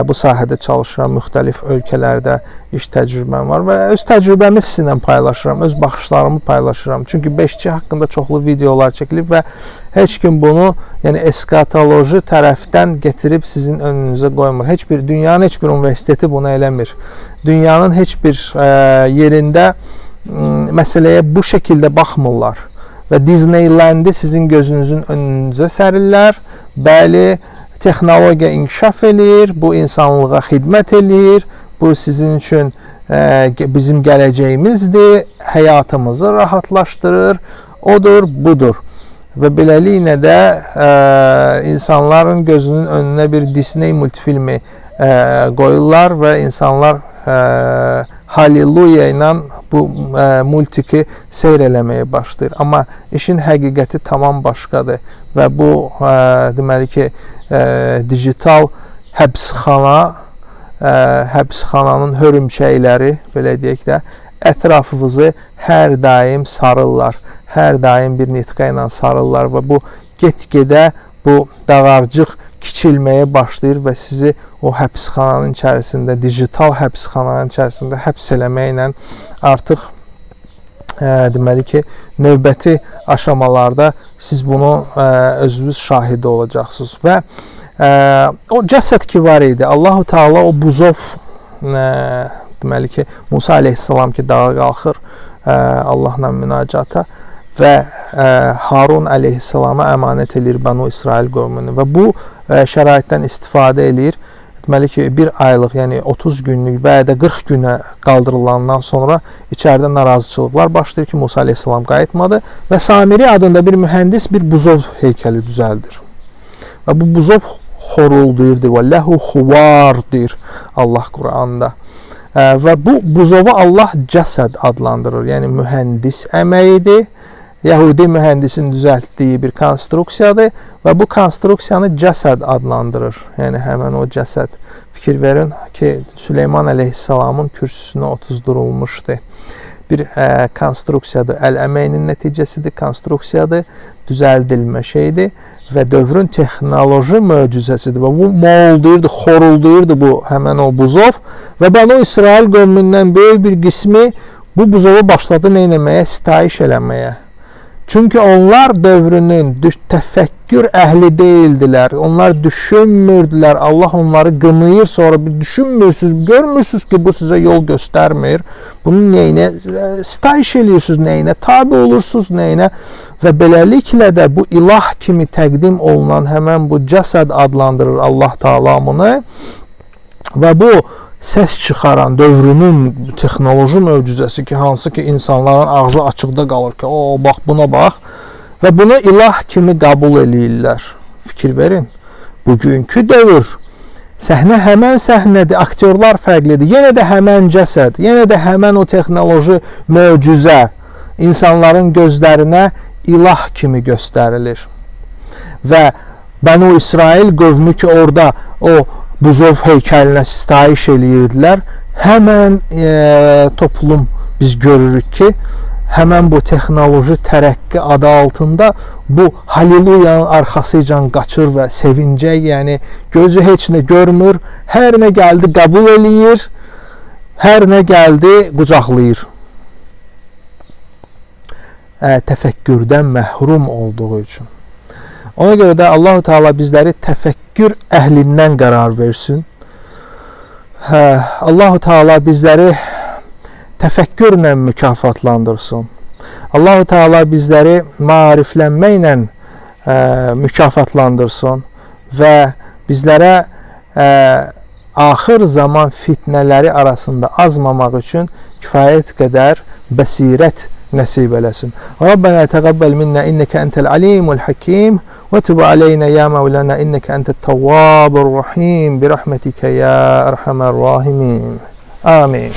bu sahədə çalışıram, müxtəlif ölkələrdə iş təcrübəm var və öz təcrübəmi sizinlə paylaşıram, öz baxışlarımı paylaşıram. Çünki 5G haqqında çoxlu videolar çəkilib və heç kim bunu, yəni eskatoloji tərəfdən gətirib sizin önünüzə qoymur. Heç bir, dünyanın heç bir universiteti bunu eləmir. Dünyanın heç bir yerində məsələyə bu şəkildə baxmırlar və Disneylandi sizin gözünüzün önünüzə sərirlər. Bəli, texnologiya inkişaf eləyir, bu insanlığa xidmət eləyir, bu sizin üçün bizim gələcəyimizdir, həyatımızı rahatlaşdırır, odur, budur. Və beləliklə də insanların gözünün önünə bir Disney multfilmi qoyurlar və insanlar Halleluya ilə bu multiki seyr eləməyə başlayır. Amma işin həqiqəti tamam başqadır və bu deməli ki, digital həbsxana, həbsxananın hörümçəkləri, belə deyək də, ətrafınızı hər daim sarırlar, hər daim bir nitqə ilə sarırlar və bu get-gedə bu dağarcıq kiçilməyə başlayır və sizi o həbsxananın içərisində, digital həbsxananın içərisində həbs eləməklə artıq deməli ki, növbəti aşamalarda siz bunu özünüz şahidi olacaqsınız. Və o cəsəd ki var idi, Allahu Teala o buzov, deməli ki, Musa əleyhissalam ki dağa qalxır Allahla münacata və Harun əleyhissalama əmanət eləyir Bənu İsrail qövmünü və bu şəraitdən istifadə eləyir. Deməli ki, bir aylıq, yəni 30 günlük və ya da 40 günə qaldırılandan sonra içəridə narazıçılıqlar başlayır ki, Musa əleyhissalam qayıtmadı və Samiri adında bir mühəndis bir buzov heykəli düzəldir. Və bu buzov xorulduyurdu və ləhu xuvar deyir Allah Quranda. Və bu buzovu Allah cəsəd adlandırır, yəni mühəndis əməyidir. Yəhudi mühəndisin düzəltdiyi bir konstruksiyadır və bu konstruksiyanı cəsəd adlandırır. Yəni həmən o cəsəd. Fikir verin ki, Süleyman əleyhissalamın kürsüsünə otuzdurulmuşdu. Bir konstruksiyadır, əl əməyinin nəticəsidir, konstruksiyadır, düzəldilmə şeydir və dövrün texnoloji möcüzəsidir. Və bu moğulduyurdu, xorulduyurdu bu həmən o buzov və Bənu İsrail qövmündən böyük bir qismi bu buzovu başladı nə eləməyə? Sitayiş eləməyə. Çünki onlar dövrünün təfəkkür əhli deyildilər. Onlar düşünmürdülər. Allah onları qınayır, sonra bir düşünmürsünüz, görmürsünüz ki, bu sizə yol göstərmir. Bunun nəyinə sitayiş eləyirsiniz, nəyinə tabi olursunuz, nəyinə və beləliklə də bu ilah kimi təqdim olunan həmən bu cəsəd adlandırır Allah Taala bunu və bu səs çıxaran dövrünün texnoloji möcüzəsi ki, hansı ki insanların ağzı açıqda qalır ki, o bax buna bax və bunu ilah kimi qəbul eləyirlər. Fikir verin. Bugünkü dövr səhnə həmən səhnədir, aktyorlar fərqlidir. Yenə də həmən cəsəd, yenə də həmən o texnoloji möcüzə insanların gözlərinə ilah kimi göstərilir. Və Bənu İsrail qövmü ki, orada o buzov heykəlinə sitayiş eləyirdilər, həmən toplum biz görürük ki, həmən bu texnoloji tərəqqi adı altında bu Haliluyanın arxasıca qaçır və sevincək, yəni gözü heç nə görmür, hər nə gəldi qəbul eləyir, hər nə gəldi qucaqlayır. Təfəkkürdən məhrum olduğu üçün. Ona görə də Allahu Teala bizləri təfəkkür əhlindən qərar versin. Allahu Teala bizləri təfəkkürlə mükafatlandırsın. Allahu Teala bizləri maariflənməklə mükafatlandırsın və bizlərə axır zaman fitnələri arasında azmamaq üçün kifayət qədər bəsirət nəsib eləsin. Rabbənə təqəbbəl minnə innəkə entəl alimul hakim və tub aleyna ya Mevlana innəkə entət təvvabur rahim bi rəhmətikə ya ərhəmər rahimin. Amin.